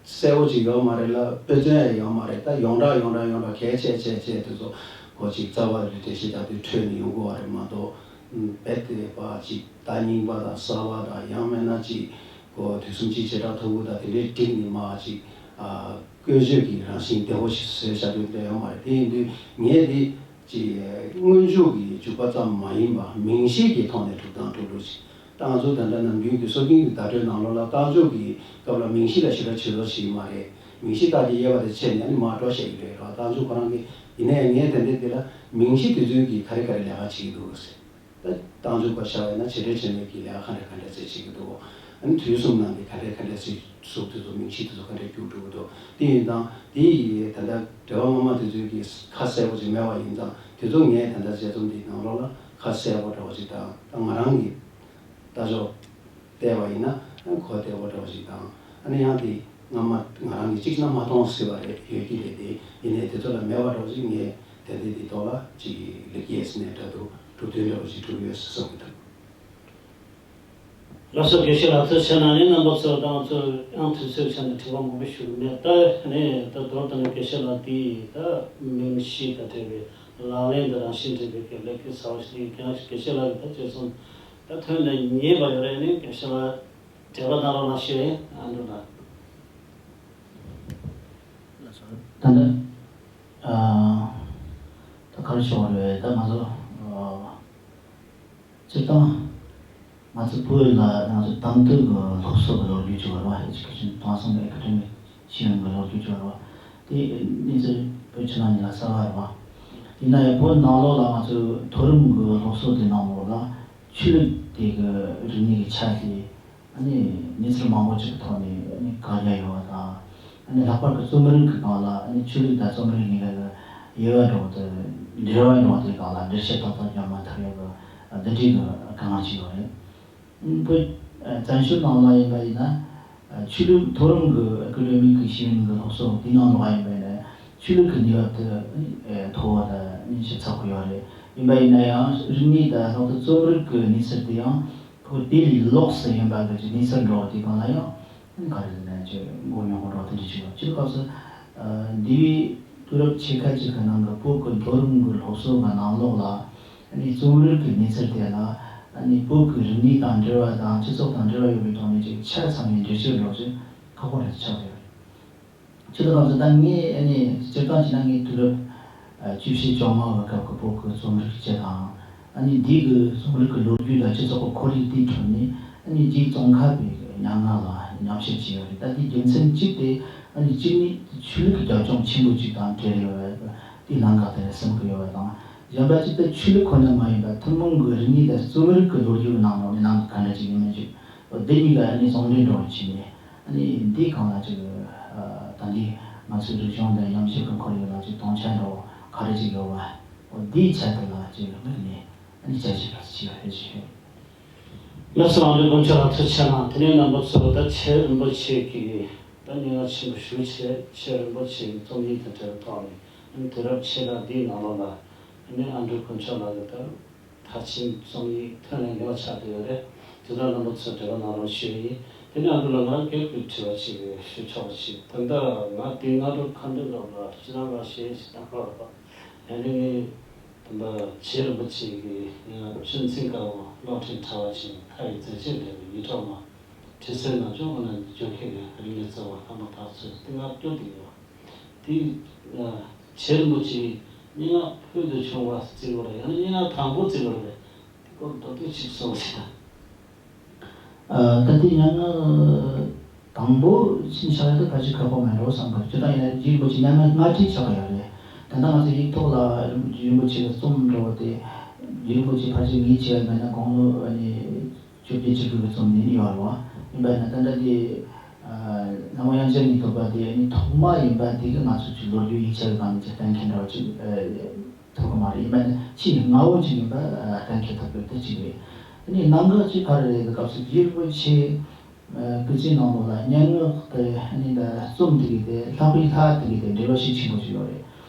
གསལ་པོ་ཅིག་ཡོད་མ་རེད་ལ་དཔེ་མཚོན་ཡང་ཡོད་མ་རེད། ད་ཡོངས་གྲགས་ཡོངས་གྲགས་ཡོངས་གྲགས་གལ་ཆེ་ཆེ་ཆེ་དེ་ཚོ་གོ་ཅིག་རྩ་བ་རེ་འགྲེལ་བཤད་རྒྱག་དུས་འཕྲོས་ནས་ཡོང་དགོས་པ་རེད་མ་གཏོགས། རྦད་དེ་པ་ཅིག་ཟླ་རྙིང་པ་དང་གསར་པ་དང་ཡང་མིན་ན་ཅིག་གོ་དུས་གསུམ་གཅིག་བྱེ་བྲག་ཐོར་བུ་དང་དེ་འདྲའི་བསྒྲིགས་ནས་མར་ཅིག་ཨ་བཀོལ་སྤྱོད་ཀྱི་རང་བཞིན་བདེ་པོ་ཞིག་བཟོས་བཞག་དུས་འདྲ་ཡོད་མ་རེད། དེ་ཡིན་དུས་ངས་དེ། ཅེས་སྔོན་འཇུག་གི་འཇུག་པ་ཙམ་མ་ཡིན་པར་མིང་གཞི་གི་ཐོག་ནས་སྒྲུབ་སྟངས་སྒྲུབ་ལུགས་ཤིག་ད་ང་ཚོ་ད་ལྟ་ནམ་རྒྱུན་གྱི་སྲོལ་རྒྱུན་གྱི་བརྡ་སྤྲོད་ནང་ལོགས་ལ་རྟགས་འཇུག་གི་སྐབས་ལ་མིང་གཞི་ལ་ཞེ་དྲག་བྱེད་རོགས་བྱེད་ཀྱི་མ་རེད། མིང་གཞི་རྟགས་ཀྱི་དབྱེ་བ་དེ་ཕྱེ་ནས་ཨ་ནི་མར་འགྲོ་བཤད་ཀྱི་རེད། རྟགས་འཇུག་ཁོ་རང་གི་ཡིན་ནའི་ངས་ད་ལྟའི་འདི་ལ་མིང་གཞི་དེ་ཚོའི་གི་ག་རེ་ག་རེ་ལས་ཀ་བྱེད་ཀྱི་འདུག་ཟེར། ད་རྟགས་འཇུག་པ་བྱ་བས་ན་བྱེད་འབྲེལ་བྱེད་ནུས་ཀྱི་ལས་ཀ་ག་འདྲ་ག་འདྲ་ཟེར་བྱེད་ཀྱི་འདུག་ཨ་ནི་དུས་གསུམ་ནང་གི་ག་འདྲ་ག་འདྲ་ཟེར་གཟུགས་དེ་ཚོ་མིང་གཞི་དེ་ཚོ་ག་འདྲ་འགྱུར་འགྲོ་གི་འདུག་དེ་ཡིན་དང་དེ་ཡི་ད་ལྟ་འགྲེལ་པ་སྔ་མ་དེ་ཚོའི་གི་ཁ་གསལ་པོ་ཅིག་མེད་པ་ཡིན་ཙང་དེ་ཚོ་ངས་ད་ལྟ་དཔྱད་རྩོམ་འདིའི་ནང་ལོགས་ལ་ཁ་གསལ་པོ་འདྲ་བོ་ཅིག་དང་ད་ང་རང་གི་ལྟ་ཕྱོགས་བལྟས་པ་ཡིན་ན་གོ་བདེ་པོ་འདྲ་བོ་ཞིག་དང་། ཨ་ནི་ཡང་དེ་སྔ་མ་ང་རང་གིས་གཅིག་ན་མ་མཐོང་སྲིད་པ་རེད། ཡོད་ཀྱི་རེད། དེ་ཡིན་ནའི་དེ་ཚོ་ལ་མེད་པ་འདྲ་བོ་ཞིག་ངས་དེ་འདྲའི་དེ་ཐོག་ལ་ཅིག་ལེགས་སྐྱེས་ནས་འདྲ་འདུག་གྲུབ་དོན་འདྲ་བོ་ཞིག་གྲུབ་ཡོད་ཟེར་བསམ་གྱི་འདུག་ལགས་སོ། དགེ་བཤེས་ལགས་ཐུགས་རྗེ་ཆེ་གནང་། ཨ་ནི་རྣམ་པ་ཚོ་དང་ཚོ་ཡང་དུས་ཚོད་ཆ་ནས་དྲི་བ་མང་པོ་ཞུ་གི་མེད། ད་ཨ་ནི་ད་མདོར་བསྡུས་ནས་དགེ་བཤེས་ལགས་དེ་ད་མིང་གཞི་དང་འབྲེལ་བའི་ལག་ལེན་དང་རང་བཞིན་འབྲེལ་བའི་གི་ལས་ཀའི་ཚ་བ་ཞིག་ཡིན་ཀྱང་དགེ་བཤེས་ལགས་ཀྱིས་ད་བྱས་སོང་། ད་ཐོན་ནས་ཉེས་པ་ཡོད་རེད། ནི་དགེ་བཤེས་ལགས་འགྲེལ་པ་གནང་རོགས་གནང་ཞུ་ཡིན། ཨ་འདུག་ན། ད་ནི་ཨ་ད་ག་རེ་ཞུ་དགོས་རེད། ད་ང་ཚོ་ཨ་སྤྱིར་བཏང་ང་ཚོ་བོད་ལ་ང་ཚོ་དེང་དུས་ཀྱི་སློབ་གསོ་གི་ལོ་རྒྱུས་ཅིག་ཡོད་རེད་བ། Education དེང་སང་གི་Academic ཤེས་ཡོན་གྱི་ལོ་རྒྱུས་ཅིག་ཡོད་རེད་བ། དེ་གནས་ཚུལ་བོད་ཕྱི་ནང་གཉིས་ལ་གསལ་བ་རེད་བ། ཡིན་ན་ཡང་བོད་ནང་ལོགས་ལ་ང་ཚོའི་མཐོ་རིམ་གྱི་སློབ་གསོ་དེ་ནང་ལོགས་ལ་ཆོས་ལུགས་དེ་གི་རིག་གནས་ཀྱི་ཆ་དེ་ཨ་ནི་གནས་ཚུལ་མང་པོ་ཅིག་གི་ཐོག་ནས་ཨ་ནི་བཀག་རྒྱ་ཡོད་པ་དང་། ཨ་ནི་ལྷག་པར་དུ་རྩོམ་རིག་གི་སྒང་ལ་ཨ་ནི་ཆོས་ལུགས་དང་རྩོམ་རིག་གཉིས་ཀ་གི་དབྱེ་བ་འདྲ་བོ་དེ་འབྲེལ་བ་འདྲ་བོ་དེའི་སྒང་ལ་འགྲེལ་བཤད་ཏག་ཏག་རྒྱག་མ་ཐུབ་ཡག་གི་འདི་འདྲའི་གི་དཀའ་ངལ་ཅིག་ཡོད་རེད། བོད་བཙན་བྱོལ་ནང་ལ་ཡིན་པ་ཡིན་ན་ཆོས་ལུགས་མཐོ་རིམ་གྱི་ཨ་ཀ་ཌེ་མིག་གི་ཤེས་ཡོན་གྱི་སློབ་གསོ་དེའི་ནང་ལོགས་ཡིན་པ་ཡིན་ན་ཆོས་ལུགས་ཀྱི་གནས་བབ་དེ་མཐོ་བ་དང་ཞིབ་ཚགས་པོ་ཡོད་རེད། ཡིན་པ་ཡིན་ན་ཡང་རིག་གནས་དང་ལྷག་ཏུ་རྩོམ་རིག་གི་གནས་ཚུལ་དེ་ཡང་ཁོ་དེ་ལས་ལོགས་སུ་ཡིན་པ་གི་གནས་ཚུལ་འདྲ་བོ་དེ་སྒང་ལ་ཡང་ག་རེ་ཟེར་ན་ཅིག་མགོ་རྙོག་པོ་འདྲ་བོ་དེ་འདྲ་ཞིག་ཡོད། སྤྱིར་སྐབས་སུ་འདས་པའི་དུས་རབས་ཕྱེད་ཀ་ཅིག་གི་ནང་གི་བོད་ཀྱི་མཐོ་རིམ་གྱི་སློབ་གསོ་གི་ནང་ལོགས་ལ་ཨ་ནི་རྩོམ་རིག་གི་གནས་ཚུལ་དེ་ལ་ཨ་ནི་བོད་ཀྱི་རིག་གནས་དང་འབྲེལ་བ་དང་སྤྱི་ཚོགས་དང་འབྲེལ་བ་ཡོད་པའི་ཐོག་ནས་ཅིག་ཆ་ཚང་བའི་འགྲེལ་བཤད་འདྲ་བོ་ཅིག་ཁག་པོ་རེད་ཆགས་ཡོད་རེད། ཁྱེད་ཚོ་གང་ཚོ་ད་ངས་ཨ་ནི་སྤྱིར་བཏང་བྱས་ན་ངའི་དུས་རབས་ཨ་བཅུ་བཞི་བཅོ་ལྔ་བའི་སྐབས་ཀྱི་བོད་ཀྱི་རྩོམ་རིག་སྤྱི་དང་། ཨ་ནི་འདི་གི་རྩོམ་རིག་གི་ལོ་རྒྱུས་དང་སྤྱི་ཚོགས་ཀྱི་ཁོར་ཡུག་དེའི་ཁྲོད་ནས་ཨ་ནི་རྗེ་ཙོང་ཁ་པའི་སྙན་ངག་ལ་ཉམས་ཞིབ་བྱས་ཡོད་རེད། ད་དེའི་རྒྱུ་མཚན་གཅིག་དེ་ཨ་ནི་གཅིག་ནི་ཆོས་ལུགས་ཀྱི་རྒྱབ་ལྗོངས་ཆེན་པོ་གཅིག་དང་འབྲེལ་ཡོད་པའི་དེའི་གནད་འགག་དེ་ལ་སེམས་ཀྱི་ཡོད་པ་དང་། གཞན་པ་གཅིག་ཏུ་ཆོས་ལུགས་ཁོ་ན་མ་ཡིན་པར་ཐུན་མོང་གི་རིག་གནས་དང་རྩོམ་རིག་གི་ལོ་རྒྱུས་ཀྱི་ནང་ལོགས་ནས་ནང་གི་ག་འདྲ་ཅིག་ཡིན་མིན་ཅིག་འདི་གཉིས་ཀ་ཨ་ནི་ཟུང་འབྲེལ་འདྲ་བོ་བྱས་ནས། ཨ་ནི་འདིའི་སྒང་ལ་ཅིག་ཨ་ད་འདི་ང་ཚོའི་རིག་གཞུང་དང་ཉམས་ཞིབ་ཀྱི་ཁོར་ཡུག་ལ་ཅིག་དོན་ཆེན་འདྲ་བོ་ག་རེ་ཅིག་ཡོད་པ། འོ་འདིའི་ཆེད་དུ་ལ་ཅིག་དམིགས་ནས་ཨ་ནི་དཔྱད་ཞིབ་ལ་ཅིག་ཡོད་རེད་ཅིག་ཡོད། ལགས་སོ། ཨ་འདྲ་དཀོན་མཆོག་ལ་ཐུགས་རྗེ་ཆེ་གནང་། དེ་ནས་རྣམ་པ་ཚོ་ད་ཆེ་རིན་པོ་ཆེ་གི་ད་སྙན་ངག་ཆེན་པོ་ཞུ་ཆེ་ཆེ་རིན་པོ་ཆེ་གི་རྩོམ་ཡིག་དང་འབྲེལ་བའི་ཐོག་ནས་ཨ་ནི་དུས་རབས་ཕྱེད་ཀ་འདིའི་ནང་ལོགས་ལ་ཨ་ནི་ཨ་འདྲ་དཀོན་མཆོག་ལགས་ཀྱི་ད། མཐར་ཕྱིན་རྩོམ་ཡིག་ཐོན་ནས་ཉེ་བ་ཆགས་བསྡད་ཡོད་རེད། དེ་དག་རྣམ་པ་ཚོས་འབྲེལ་བ་གནང་རོགས་ཞུ་ཡིན། དེ་ནས་ཨ་འདྲ་ལ་ང་རང་སྒེར་གྱི་དྲི་བ་ཅིག་ཞུ་ཆོག་པ་ཞིག་ད་ལྟ་ང་འདི་སྔ་དྲོ་ཁ་འདོན་སྐབས་ལ་ཁྱེད་རང་ལ་ཞེས་ཞིག་བཏང་བ་རེད་པ། ཡང་ནི་ངས་ད་ལྟ་རྗེ་རིན་པོ་ཆེ་གི་ཆོས་འཛིན་དཀར་པོ་གློག་ཕྲེང་དྲ་བ་ཅན་མཐའ་ཡི་མཛད་རྗེས་འགྲེལ་བའི་ཡིད་འཕྲོག་མ། དྲི་ཟའི་ནག་ཕྱོགས་ཀུན་ན་འཇོ་མཁན་གྱི་རིག་གནས་བརྩེ་བ་ལྷ་མོ་དག་ཚོས་ཏིང་ངེ་འཕྲོ་བསྐྱེད་དེ་ཡོད། དེ་རྗེ་རིན་པོ་ཆེའི་སྙན་ངག་ཕུལ་དུ་བྱུང་བ་བརྩི་དགོས་རེད། ཡང་ན་སྙན་ངག་དང་པོ་བརྩི་དགོས་རེད། དེ་སྐོར་མདོར་བསྡུས་ཅིག་གསུངས་ཤིག་དང་། ཨ་ད་ལྟའི་སྙན་ངག་དང་པོ་ཕྱིན་ཆགས་ཡ་དེ་ཕལ་ཆེར་ཁག་པོ་མེད་འགྲོ་བསམ་གི། སྤྱིར་བཏང་ཡིན་ན་རྗེ་རིན་པོ་ཆེ་སྙན་ངག་སྔ་ཕྱི་ཆགས་ཀྱི་ཡོད་རེད། ད་ལྟ་ང་ཚོ་ཡིག་ཐོག་ལ་རིན་པོ་ཆེ་གི་རྩོམ་འགྲོ་བ་དེ་རྗེ་རིན་པོ་ཆེ་ཕལ་ཆེར་ངའི་བྱས་པ་མེད་ན་དགུང་ལོ་ཨ་ནི་བཅོ་བརྒྱད་བཅུ་དགུ་གི་རྩོམ་ནི་ཡོད་རེད་བ། ཡིན་པ་ཡིན་ན་ད་ལྟ་དེ་ཨ། ལྷ་མོ་དབྱངས་ཅན་གྱི་བསྟོད་པ་དེ་ནི་ཐོག་མ་ཡིན་པ་དེ་གི་ང་ཚོ་ཅིག་ལོ་རྒྱུས་ཡིག་ཆ་གི་སྒང་ནས་ཅིག་གཏན་འཁེལ་འདྲ་བ་ཅིག་ཐུབ་ཀྱི་མ་རེད། ཡིན་པ་ནི་ཆེས་སྔ་བོ་ཅིག་ཡིན་པ་གཏན་འཁེལ་ཐུབ་ཡོད་དེ་གཅིག་རེད། ཨ་ནི་གནད་འགག་ཅིག་ག་རེ་རེད། སྐབས་སུ་རྗེ་རིན་པོ་ཆེ་སྐུ་ཚེ་ནང་ལོགས་ལ་སྙན་ངག་དེ་ཨ་ནི་ད་རྩོམ་དེ་གི་དེ་ལྷག་པའི་ལྷ་དེ་གི་དེ་འབྲེལ་བ་ཤུགས་ཆེན་པོ་ཞིག་ཡོད་རེད།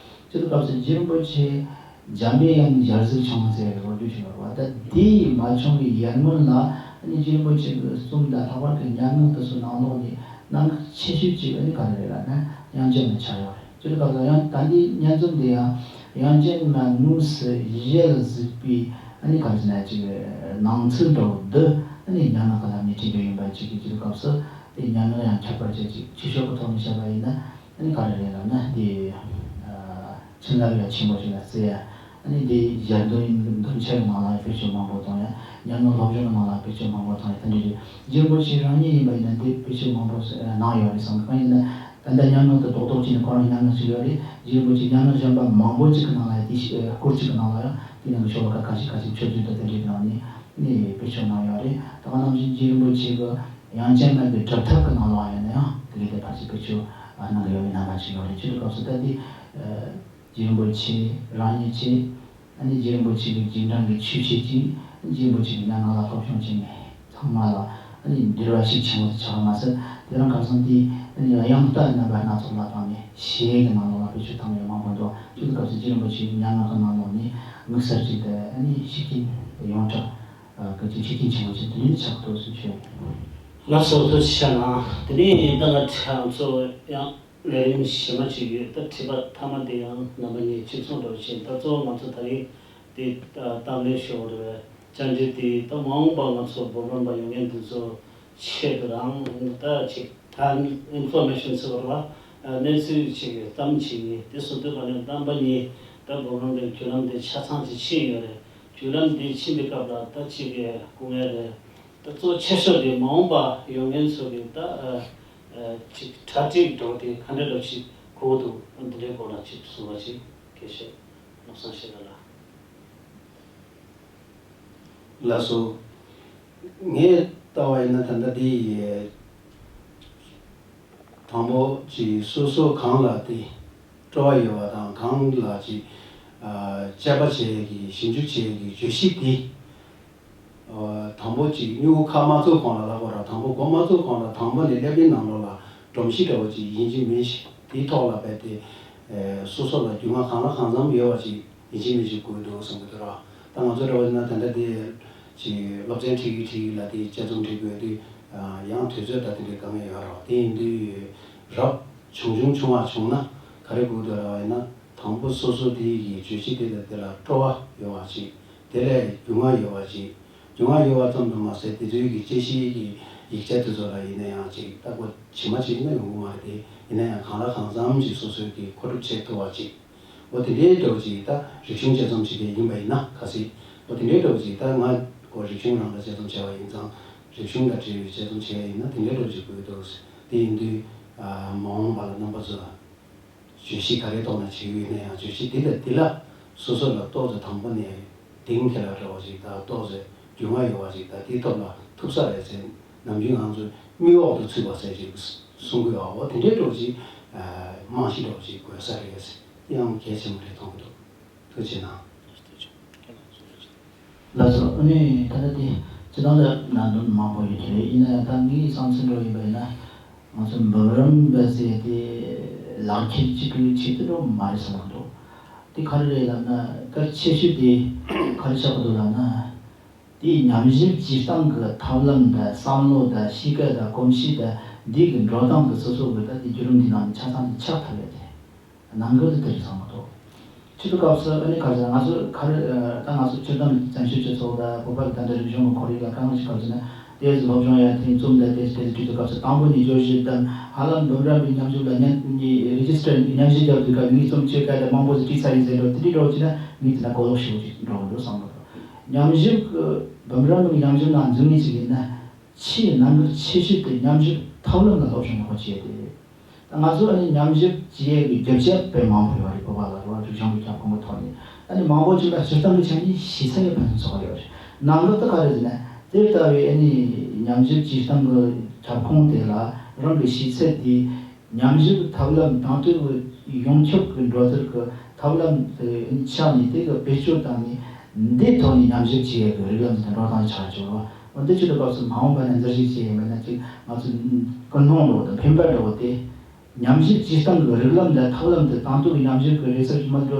སྤྱིར་སྐབས་སུ་རྗེ་རིན་པོ་ཆེ་འཇམ་པའི་དབྱངས་ཀྱི་ཞལ་གཟིགས་བྱུང་ཟེར་བའི་ལོ་རྒྱུས་ཤིག་ཡོད་རེད་བ། ད་དེ་མ་བྱུང་བའི་ཡར་སྔོན་ལ་ཨ་ནི་རྗེ་རིན་པོ་ཆེ་གི་རྩོམ་དང་ལྷག་པར་གྱི་སྙན་ངག་དེ་ཚོ་ནང་ལོགས་ནས་གནད་འགག་ཆེ་ཤོས་ཅིག་ཨ་ནི་ག་རེ་རེད་ལབ་ན་དབྱངས་ཅན་མ་ཆགས་ཡོད་རེད། སྤྱིར་སྐབས་སུ་ཡང་ད་འདི་སྙན་རྩོམ་འདི་ཡང་དབྱངས་ཅན་མ་དངོས་སུ་ཞལ་གཟིགས་པའི་ཨ་ནི་ག་རེ་ཟེར་ན་ཅིག་ནང་ཚུལ་འདྲ་བོ་འདི་ཨ་ནི་སྙན་ངག་གི་ལམ་ནས་བྲིས་པ་ཡིན་པ་ཅིག་གི་སྤྱིར་སྐབས་སུ་དེ་སྙན་ངག་ཡང་ཁྱད་པར་ཅན་ཅིག་ཆོས་ཕྱོགས་ཀྱི་ཐོག་ནས་བཤད་པ་ཡིན་ན། ཨ་ནི་ག་རེ་རེད་ལབ་ན་དེ། བྱིན་རླབས་ཡ་ཆེན་པོ་ཞིག་ལ་བརྩི་ཡ། ཨ་ནི་དེ་ཞལ་འདོན་འདོན་ཆ་གི་ནང་ལ་བེད་སྤྱོད་མང་པོ་བཏང་ཡ། ཉམས་མྱོང་སློབ་སྦྱོང་གི་ནང་ལ་བེད་སྤྱོད་མང་པོ་བཏང་ཡ་དེ་འདྲ་རེད། རྗེ་རིན་པོ་ཆེ་རང་ཉིད་ཡིན་པ་ཡིན་ན་དེ་བེད་སྤྱོད་མང་པོ་གནང་ཡོད་རེད་བསམ་གི། གང་ཡིན་ན་ད་ལྟ་སྙན་ངག་དེ་རྡོག་རྡོག་ཅིག་ནས་ཁོ་རང་སྙན་ངག་ཅིག་ཡོད་རེད། རྗེ་རིན་པོ་ཆེ་སྙན་ངག་གཞན་པ་མང་པོ་ཅིག་གི་ནང་ལ་ཡ་དེ་ཞིག་སྐོར་ཅིག་གི་ནང་ལ་ཡང་དེ་ནང་གི་ཤོ་ལོ་ཀ་ཁ་ཤས་ཁ་ཤས་མཆོད་བརྗོད་དང་དེ་འདྲའི་ནང་ནས་ནི་བེད་སྤྱོད་གནང་ཡོད་རེད། ད་ག་ནང་བཞིན་རྗེ་རིན་པོ་ཆེ་གི་དབྱངས་ཅན་མ་གི་སྒྲུབ་ཐབས་ཀྱི་ནང་ལ་ཡིན་ན་ཡང་དེ་གའི་དེ་ཕར་ཚུར་བེད་སྤྱོད་གནང་གི་ཡོད་པའི་རྣམ་པ་ཞིག་ཡོད་རེད། སྤྱིར་སྐབས་སུ་ད་དེ་རྗེ་རིན་པོ་ཆེ་རང་ཉིད་ཀྱིས་ཨ་ནི་རྗེ་རིན་པོ་ཆེ་གི་རྗེས་འབྲང་གི་ཆོས་བྱེད་ཅིང་རྗེ་རིན་པོ་ཆེ་གི་སྙན་ངག་ལ་སློབ་སྦྱོང་བྱེད་མཁན་ཚང་མ་ལ་ཨ་ནི་འབྲེལ་བ་ཤུགས་ཆེན་པོ་ཆགས་པ་མ་ཟད། དེ་རང་ཁ་སང་དེ་ཨ་ནི་དབྱངས་རྟ་རྣམ་པ་སྣ་ཚོགས་ལ་བཏང་ནས་གཞས་ཀྱི་ནང་ལོགས་ལ་བེད་སྤྱོད་བཏང་བའི་མང་པོ་འདུག་སྤྱིར་སྐབས་སུ་རྗེ་རིན་པོ་ཆེ་གི་སྙན་ངག་གི་ནང་ལོགས་ནས་དམིགས་བསལ་གྱིས་དེ་ཨ་ནི་ཤེས་ཀྱིན་ཡོངས་གྲགས་སྐད་ཆ་ཤེས་ཀྱིན་ཆེན་པོ་ཅིག་དེ་ནས་ཆགས་འདུག་ཟེར་ཞུ། ལགས་སོ། ཐུགས་རྗེ་ཆེ་གནང་། དེ་ནས་ད་ང་ཚོ་ཡང་ལས་རིམ་གཞན་མ་ཅིག་ཡོད། ད་དྲི་བ་མཐའ་མ་དེ་ཡང་རྣམ་པ་གཉིས་གཅིག་མཚུངས་འདྲ་བོ་བྱས། ད་གཙོ་བོ་ང་ཚོ་ད་རེས་དེ་གཏམ་གླེང་ཞུ་བ་རེད་བས། བཅར་འདྲི་དེ་ད་མ་འོངས་པ་ང་ཚོ་འབུམ་རམས་པ་ཡོང་མཁན་དེ་ཚོ་ཆེད་དུ་རང་ད་ཅིག་ད་ཨིན་ཕོར་མེ་ཤན་ཟེར་བ་རེད་བ། གནས་ཚུལ་ཅིག་གཏམ་ཅིག་ཡིན། དེ་སོང་དུས་ག་ནས་རྣམ་པ་གཉིས་ད་འབུམ་རམས་པའི་བརྒྱུད་ལམ་དེ་ཆ་ཚང་ཅིག་ཕྱིན་ཡོད་རེད། བརྒྱུད་ལམ་དེ་ཕྱིན་པའི་སྐབས་ལ་ད་ཅིག་གི་སྐུ་ངལ་རེད། ད་གཙོ་ཆེ་ཤོས་དེ་མ་འོངས་པ་ཡོང་མཁན་ཚོ་གི་ད་ཨ་ཨ་ཅིག་གྲ་སྒྲིག་འགྲོ་དེ་ག་འདྲ་འདྲ་ཞིག་དགོས་འདུག་འདི་འདྲའི་སྐོར་ལ་ཅིག་གསུངས་པ་ཅིག་གལ་ཆེ། ལམ་སང་ཤེས་ག་ལ། ལགས་སོ། ངས་ལྟ་བ་ཡིན་ན་ད་ལྟ་འདི་ཡི་དང་པོ་ཅིག་སོ་སོ་གང་ལ་དེ་སྤྲོ་བ་ཡོད་པ་དང་གང་ལ་ཅིག་ཨ་དཔྱད་པ་བྱེད་ཀྱི་ཞིབ་འཇུག་བྱེད་ཀྱི་བརྗོད་གཞི་དེ། དང་པོ་གཅིག་སྨྱུ་གུ་ཁ་མ་ཚུགས་གོང་ལ་ལབ་དགོས་ར། དང་པོ་མགོ་མ་ཚུགས་གོང་ལ་དང་པོ་ནས་སླེབས་ཡུན་ནང་ལོགས་ལ་སྒྲོམ་གཞི་འདྲ་བོ་ཅིག་ཡིན་གཅིག་མིན་གཅིག་དེའི་ཐོག་ལ་རྦད་དེ་སོ་སོ་ལ་རྒྱུས་མངའ་གང་ལ་གང་འཚམ་ཡོད་པ་ཅིག་ཡིན་གཅིག་མིན་གཅིག་དགོས་འདུག་བསམ་གྱི་འདུག་ར། ད་ང་ཚོ་འདྲ་བོ་ཡིན་ན་ད་ལྟ་དེ་ཅིག་སློབ་ཚན་ཁྲིད་ཀྱི་ཁྲིད་ཀྱི་ལ་དེ་དཔྱད་རྩོམ་ཁྲིད་དགོས་དུས་ཡང་དུས་ཚོད་ད་དེ་འདྲའི་དཀའ་ངལ་ཡོད་ར། དེ་ཡིན་དུས་རབ་བྱུང་བྱུང་བྱུང་བ་བྱུང་ན་ག་རེ་དགོས་འདུག་ལབ་པ་ཡིན་ན། དང་པོ་སོ་སོ་དེ་ཡི་བརྗོད་གཞི་དེ་དང་དེ་ལ་སྤྲོ་བ་ཡོད་པ་ཅིག་དེ་ལས་རྒྱུས་མངའ་ཡོད་པ་ཅིག་རྒྱུས་མངའ་ཡོད་པ་ཙམ་དུ་མ་ཟད་དེ་ཚོའི་གི་དཔྱད་གཞིའི་གི་ཡིག་ཆ་དེ་ཚོ་ལ་ཡིན་ན་ཡང་ཅིག་ལྟ་སྐོར་ཇི་མ་ཇི་བཞིན་ན་ཡོང་གི་མ་རེད་དེ། ཡིན་ན་ཡང་གང་ལ་གང་འཚམ་ཅིག་སོ་སོའི་གི་མཁོ་སྒྲུབ་བྱེད་ཐུབ་པ་ཅིག་འོ་དེ་འདྲའི་འདྲ་བོ་ཅིག་ད་རིག་གཞུང་དཔྱད་རྩོམ་བྱེད་མཁན་ཡིན་པ་ཡིན་ན་གལ་སྲིད། འོ་དེ་འདྲའི་འདྲ་བོ་ཅིག་ད་ང་ཁོ་རིག་གཞུང་རང་ལ་དཔྱད་རྩོམ་བྱས་པ་ཡིན་ཙང་རིག་གཞུང་དང་འབྲེལ་བའི་དཔྱད་རྩོམ་བྱས་པ་ཡིན་ན་དེ་འདྲའི་འདྲ་བོ་ཅིག་དགོས་འདུག་དེ་ཡིན་དུས་མ་འོངས་པ་ལ་རྣམ་པ་ཚོ་ལ། བརྗོད་གཞི་ག་རེ་ཐོག་ནས་བྱེད་ཀྱི་ཡོད་ན་ཡང་བརྗོད་གཞི་འདི་དང་འདི་ལ་སོ་སོ་ལ་ཏོག་ཙམ་དང་པོ་ནས་གཏིང་འཁེལ་བ་འདྲ་བོ་ཞིག་དང་ཏོག་ཙམ་རྒྱུས་མངའ་ཡོད་པ་ཞིག་དང་དེའི་ཐོག་ལ་ཐུག་ས་རེད་ཟེར། ནམ་རྒྱུན་ང་ཚོས་མིག་འོག་ཏུ་ཚུད་པ་ཟེར་ཅིག་གསུང་གི་ཡོད་འོ་དེ་འདྲའི་འདྲ་བོ་ཞིག་རྨང་གཞི་འདྲ་བོ་ཞིག་དགོས་ས་རེད་ཟེར། དེ་ཡང་གལ་ཆེན་པོ་རེད་མཐོང་གི་འདུག་ཐུགས་རྗེ་གནང་། ལགས་སོ། ཨ་ནི་ད་ལྟ་དེ་སྤྱི་བཏང་ལ་ནང་དོན་མང་པོ་ཡོད་ཀྱི་རེད། ཡིན་ན་ཡང་ད་ངའི་བསམ་ཚུལ་འདྲ་ཡིན་པ་ཡིན་ན་ང་ཚོ་འབུམ་རམས་པ་ཟེར་དེ་ལག་ཁྱེར་གཅིག་གི་ཆེད་དུ་འགྲོ་མ་རེད་བསམ་གྱི་འདུག་དེ་ག་རེ་རེད་ལབ་ན་གལ་ཆེ་ཤོས་དེ་ག་རེ་ཆགས་ཀྱི་འདུག་ལབ་ན། དེའི་ཉམས་ཞིབ་བྱེད་སྟངས་ཀྱི་ཐབས་ལམ་དང་བསམ་བློ་དང་གཤིས་ཀ་དང་གོམས་གཤིས་དང་འདི་གི་འགྲོ་སྟངས་ཀྱི་སོ་སོ་གི་ད་དེ་བརྒྱུད་རིམ་འདི་ནང་ནས་ཆ་ཚང་དེ་ཆགས་ཐུབ་ཡོད་དེ། ནང་ཁུལ་དུ་དེ་རིགས་ཚང་མ་ཐོག་ཕྱི་དྲོ་སྐབས་སུ་ཨ་ནི་ག་ཟེར་ང་ཚོ་ག་རེ་ད་ང་ཚོ་སྤྱིར་བཏང་བཙན་བྱོལ་སྤྱི་ཚོགས་དང་བོད་པ་གི་ད་ལྟ་རིག་གཞུང་གི་ཁོར་ཡུག་ལ་དཀའ་ངལ་ཞིག་ག་ཟེར་ན། དེ་སློབ་སྦྱོང་ཡ་དེ་རྩོམ་དང་དེ་དེ་བྲིས་དུས་སྐབས་སུ་དང་པོ་ནས་བརྗོད་གཞི་དང་ཧ་ལམ་འབུམ་རམས་པའི་ཉམས་ཞིབ་ལ་ཉན་རེ་ཇི་སི་ཊར་ཉམས་ཞིབ་རྒྱག་དུས་སྐབས་ངའི་རྩོམ་ཆོས་སྐད་དང་མང་པོ་ཞིག་བྲིས་ཚར་ཡིན་ཟེར་འགྲོ་དེ་འདྲའི་འགྲོ་བྱས་ན་ངས་དེ་ན་གོ་ལོག་ཞེ་པོ་ཅིག་འགྲོ་གི་འདུག་བསམ་གི་འདུག་ཉམས་ཞིབ་ཀྱི་འབུམ་རམས་པའི་ཉམས་ཞིབ་ནང་འཛུལ་ངེས་ཅིག་ཡིན་ན། ཆེས་གནད་འགག་ཆེ་ཤོས་དེ་ཉམས་ཞིབ་ཐབས་ལམ་ལ་སློབ་སྦྱོང་ཡག་པོ་བྱས་ཏེ། ད་ང་ཚོ་ཨ་ནི་ཉམས་ཞིབ་བྱེད་ཡས་ཀྱི་རྒྱུ་ཆ་དཔེ་མང་པོ་ཡོད་རེད། བོད་པ་ལ་རེད་བ། རིག་གཞུང་གི་ཁྱབ་ཁོངས་ཀྱི་ཐོག་ནས་ཨ་ནི་མང་པོ་ཅིག་ལ་སྤྱིར་བཏང་གི་ཆ་ནས་ཤེས་ཚད་ཀྱི་ཕན་ཚུན་ཚོགས་ཡོད་རེད། གནད་འགག་ད་ག་རེ་ཟེར་ན་དེ་ལྟ་བུའི་ཨ་ནི་ཉམས་ཞིབ་བྱེད་སྟངས་ཀྱི་ཁྱབ་ཁོངས་དེ་ལ་ རང་གི་ཤེས་ཚད་དེ་ཉམས་ཞིབ་ཐབས་ལམ་དང་དུས་ཀྱི་ཡོངས་ཁྱབ་ཀྱི་འགྲོ་སྟངས་ཀྱི་ཐབས་ལམ་དེ་ཆགས་ནས་དེ་གི་བེད་སྤྱོད་བཏང་ནས་འདི་ཐོག་ནས་ཉམས་ཞིབ་བྱེད་ཡས་ཀྱི་རིགས་ལམ་དེ་འགྲོ་སྟངས་ཆགས་བྱུང་བ། འོ་འདི་ཆུ་དུ་སྐབས་སུ་མ་འོངས་པ་ནས་འཛིན་ཞིབ་བྱེད་ཡས་མེད་ན་ཅིག་ང་ཚོ་ཀུན་སློང་འགྲོ་དང་འཕེན་པ་འགྲོ་དེ། ཉམས་ཞིབ་བྱེད་སྟངས་ཀྱི་རིགས་ལམ་དང་ཐབས་ལམ་དེ་དང་དུ་གི་ཉམས་ཞིབ་ཀྱི་རེ་སར་ཅི་མ་འགྲོ་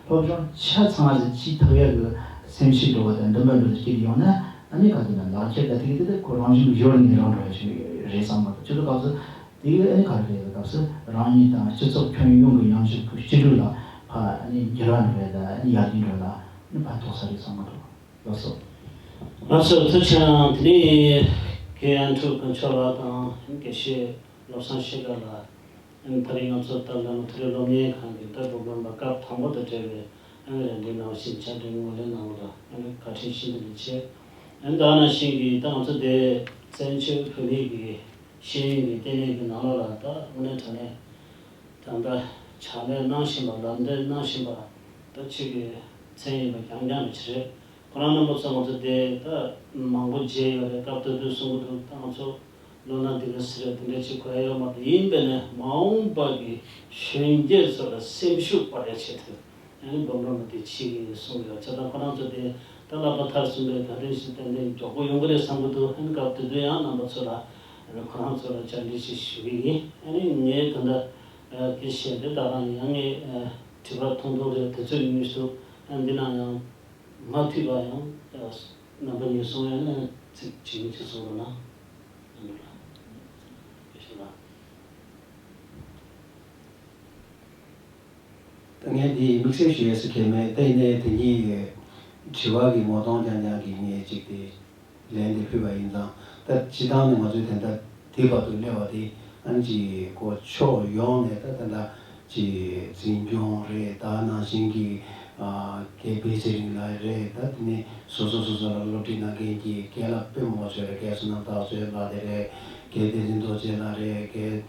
སློབ་སྦྱོང་ཆ་ཚང་བ་ཞིག་བྱེད་ཐུབ་ཡག་གི་སེམས་ཤུགས་འགྲོ་བ་དང་འདུན་པ་འགྲོ་དུ་སྐྱེས་ཡོང་ན་ཨ་ནི་ག་དུས་ན་ལག་ཁྱེར་དང་དེ་གི་དེ་དེ་ཁོ་རང་བཞིན་གྱི་ཡོར་ནས་རང་འགྲོ་ཡ་ཞིག་རེད་བསམ་མ་ཐུབ་ཅི་ལྟར་སྐབས་སུ་དེ་གི་ཨ་ནི་ག་རེ་རེད་སྐབས་སུ་རང་ཉིད་དང་སྤྱི་ཚོགས་ཁྱོན་ཡོངས་ཀྱི་ཉམས་ཞིབ་ཀྱི་སྤྱི་སྒྲོས་ལ་ཕ་ཨ་ནི་འགྱུར་བ་འགྲོ་ཡ་དང་ཨ་ནི་ཡར་རྒྱས་འགྲོ་ཡ་ལ་ཨ་ནི་ཕན་ཐོགས་ས་རེད་བསམ་མ་ཐུབ། ལགས་སོ། ལགས་སོ་ཐུགས་རྗེ་ཆེ། དེ་ནས་རྒན་ཡང་ཁྲུ་དཀོན་མཆོག་ལགས་དང་དགེ་བཤེས་བློ་བཟང་ཤེས་དགའ་ལགས། ད་རེས་ང་ཚོ་ད་ལམ་མཐོ་རིམ་སློབ་གཉེར་ཁང་གི་ལྟ་བུ་སྨན་པ་སྐབས་དང་པོ་དང་འབྲེལ་བའི་ཨ་ནི་རེ་འདུན་གནང་བཞིན་བཅར་འདྲི་ངོས་ལེན་གནང་བ་ལ་ཨ་ནི་བཀའ་དྲིན་ཤིན་ཏུ་ནས་ཆེ། ཨ་ནི་ད་ནང་བཞིན་གྱི་ད་ང་ཚོ་དེ་བཙན་བྱོལ་བོད་མིའི་གི་ཤེས་ཡོན་གྱི་ལྟེ་གནས་ཀྱི་ནང་ལོགས་ལ་ད་དངོས་གནས་དྲང་གནས་ད་ལྟ་ཕྱག་ལས་གནང་བཞིན་པ་ལམ་སྟོན་གནང་བཞིན་པ་ད་ཆོས་ཀྱི་མཚན་ཡིན་པ་རྐྱང་རྐྱང་རེད་ཆེ་རེད། ཁོ་རང་རྣམ་པ་ཚོ་ང་ཚོ་དེ་ད་མང་པོ་མཇལ་ཡོད་རེད། སྐབས་དེ་དུས་གསུང་གི་འདུག་ད་ང་ཚོ་ལོ་ན་འདི་ག་ཟེར་རེད་དེ་འདྲ་ཅིག་གོ་ཡ་ཡོད་མ་རེད། ཡིན་པས་ན་མ་འོངས་པ་གི་གཞོན་སྐྱེས་ཚོ་ལ་སེམས་ཤུགས་སྤར་ཡ་ཆེད་དུ་ཨ་ནི་སྒོམ་རོགས་མ་དེ་ཕྱི་གི་གསུང་ཡོད་ཆ་ད་ཁོ་རང་ཚོ་དེ་ད་བསླབ་པ་མཐར་སོན་པའི་ག་དུས་སུ་ཏན་ཏན་མགྱོགས་པོ་ཡོང་གི་རེད་བསམ་གི་འདུག་ཨ་ནི་སྐབས་དེ་དུས་ཡང་རྣམ་པ་ཚོ་ལ་ཨ་ནི་ཁོ་རང་ཚོ་ལ་བཅར་འདྲི་ཞིག་ཞུ་གི་ཡིན། ཨ་ནི་ངས་ད་ལྟ་དེ་བཤད་དེ་ད་རང་ཡང་ངས་དྲི་བ་ཐུང་ཐུང་རེད་དེ་ཚོ་ཡིན་མི་ཐུབ། ཨ་ནི་འདི་ན་ཡང་མ་འཐུས་པ་ཡང་རྣམ་པ་གཉིས་གསུང་ཡ་ནི་ཚིག་བྱིན་གྱིས་གསུང་རོགས་གནང་། ད་ངས་འདི་དམིགས་བསལ་ཞུ་ཡས་སུ་གལ་མེད་ད་ཡིན་ནའི་དེ་གཉིས་དྲི་བ་གི་ངོ་གདོང་རྐྱང་རྐྱང་གི་ངས་ཅིག་དེ་ལན་དེ་ཕུལ་བ་ཡིན་ཙང་ད་སྤྱི་བཏང་ནས་ང་ཚོའི་དེ་འདྲ་དེ་བར་དུ་སླེབས་པ་དེ་ཨ་ནི་ཅིག་གོ་ཕྱོགས་ཡོངས་ནས་ད་ད་ལྟ་ཅིག་འཛིན་སྐྱོང་རེད། ད་ནང་བཞིན་གྱི་ཨ་རྒན་བེ་ཚེ་རིང་ལགས་རེད། ད་དེ་ནས་སོ་སོ་སོ་སོ་ལ་སློབ་ཁྲིད་གནང་མཁན་གྱི་རྒན་ལགས་དཔེ་མང་པོ་ཚོས་རེད། རྒན་བསོད་ནམས་སྟག་མཚོ་ལགས་དེ་རེད། རྒན་བསྟན་འཛིན་རྡོ་རྗེ་ལགས་རེད། རྒན་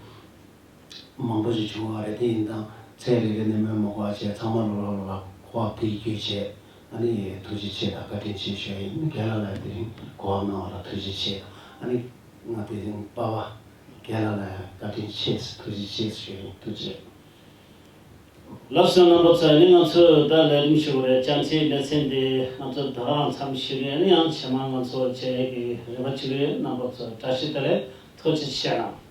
མང་པོ་ཞིག་བྱུང་བ་རེད། དེ་ཡིན་དང་ཚེ་རེ་རེ་ནས་མོས་མོ་གོ་བ་བྱས་ཚང་མ་ལོ་ལོ་ལོ་ལ་གོ་བ་དེ་བརྒྱུད་བྱས་ཨ་ནི་ཐུགས་རྗེ་ཆེ་དང་བཀའ་དྲིན་ཆེ་ཞུ་ཡ་ཡིན། རྒན་ལགས་ལ་དེ་རིང་གོ་བ་གནང་བ་ལ་ཐུགས་རྗེ་ཆེ་དང་ཨ་ནི་ང་དེ་རིང་པ་བ་རྒན་ལགས་ལ་ཡང་བཀའ་དྲིན་ཆེ་ཐུགས་རྗེ་ཆེ་ཞུ་ཡ་ཡིན། ཐུགས་རྗེ་ཆེ། ལགས་སོ་རྣམ་པ་ཚོ། ཨ་ནི་ང་ཚོས་ད་ལས་རིམ་ཞུ་བ་རེད། བྱ་འཚལ་ལེ་ཚན་འདི་ང་ཚོ་ད་ག་རང་མཚམས་བཞག་གི་ཡིན། ཨ་ནི་ཡང་རྗེས་མ་ང་ཚོ་མཇལ་ཡས་ཀྱི་རེ་བ་བྱེད་ཀྱི་ཡོད། རྣམ་པ་ཚོ་བཀྲ་ཤིས་བདེ་ལེགས། ཐུགས་རྗེ་ཆེ་གནང་།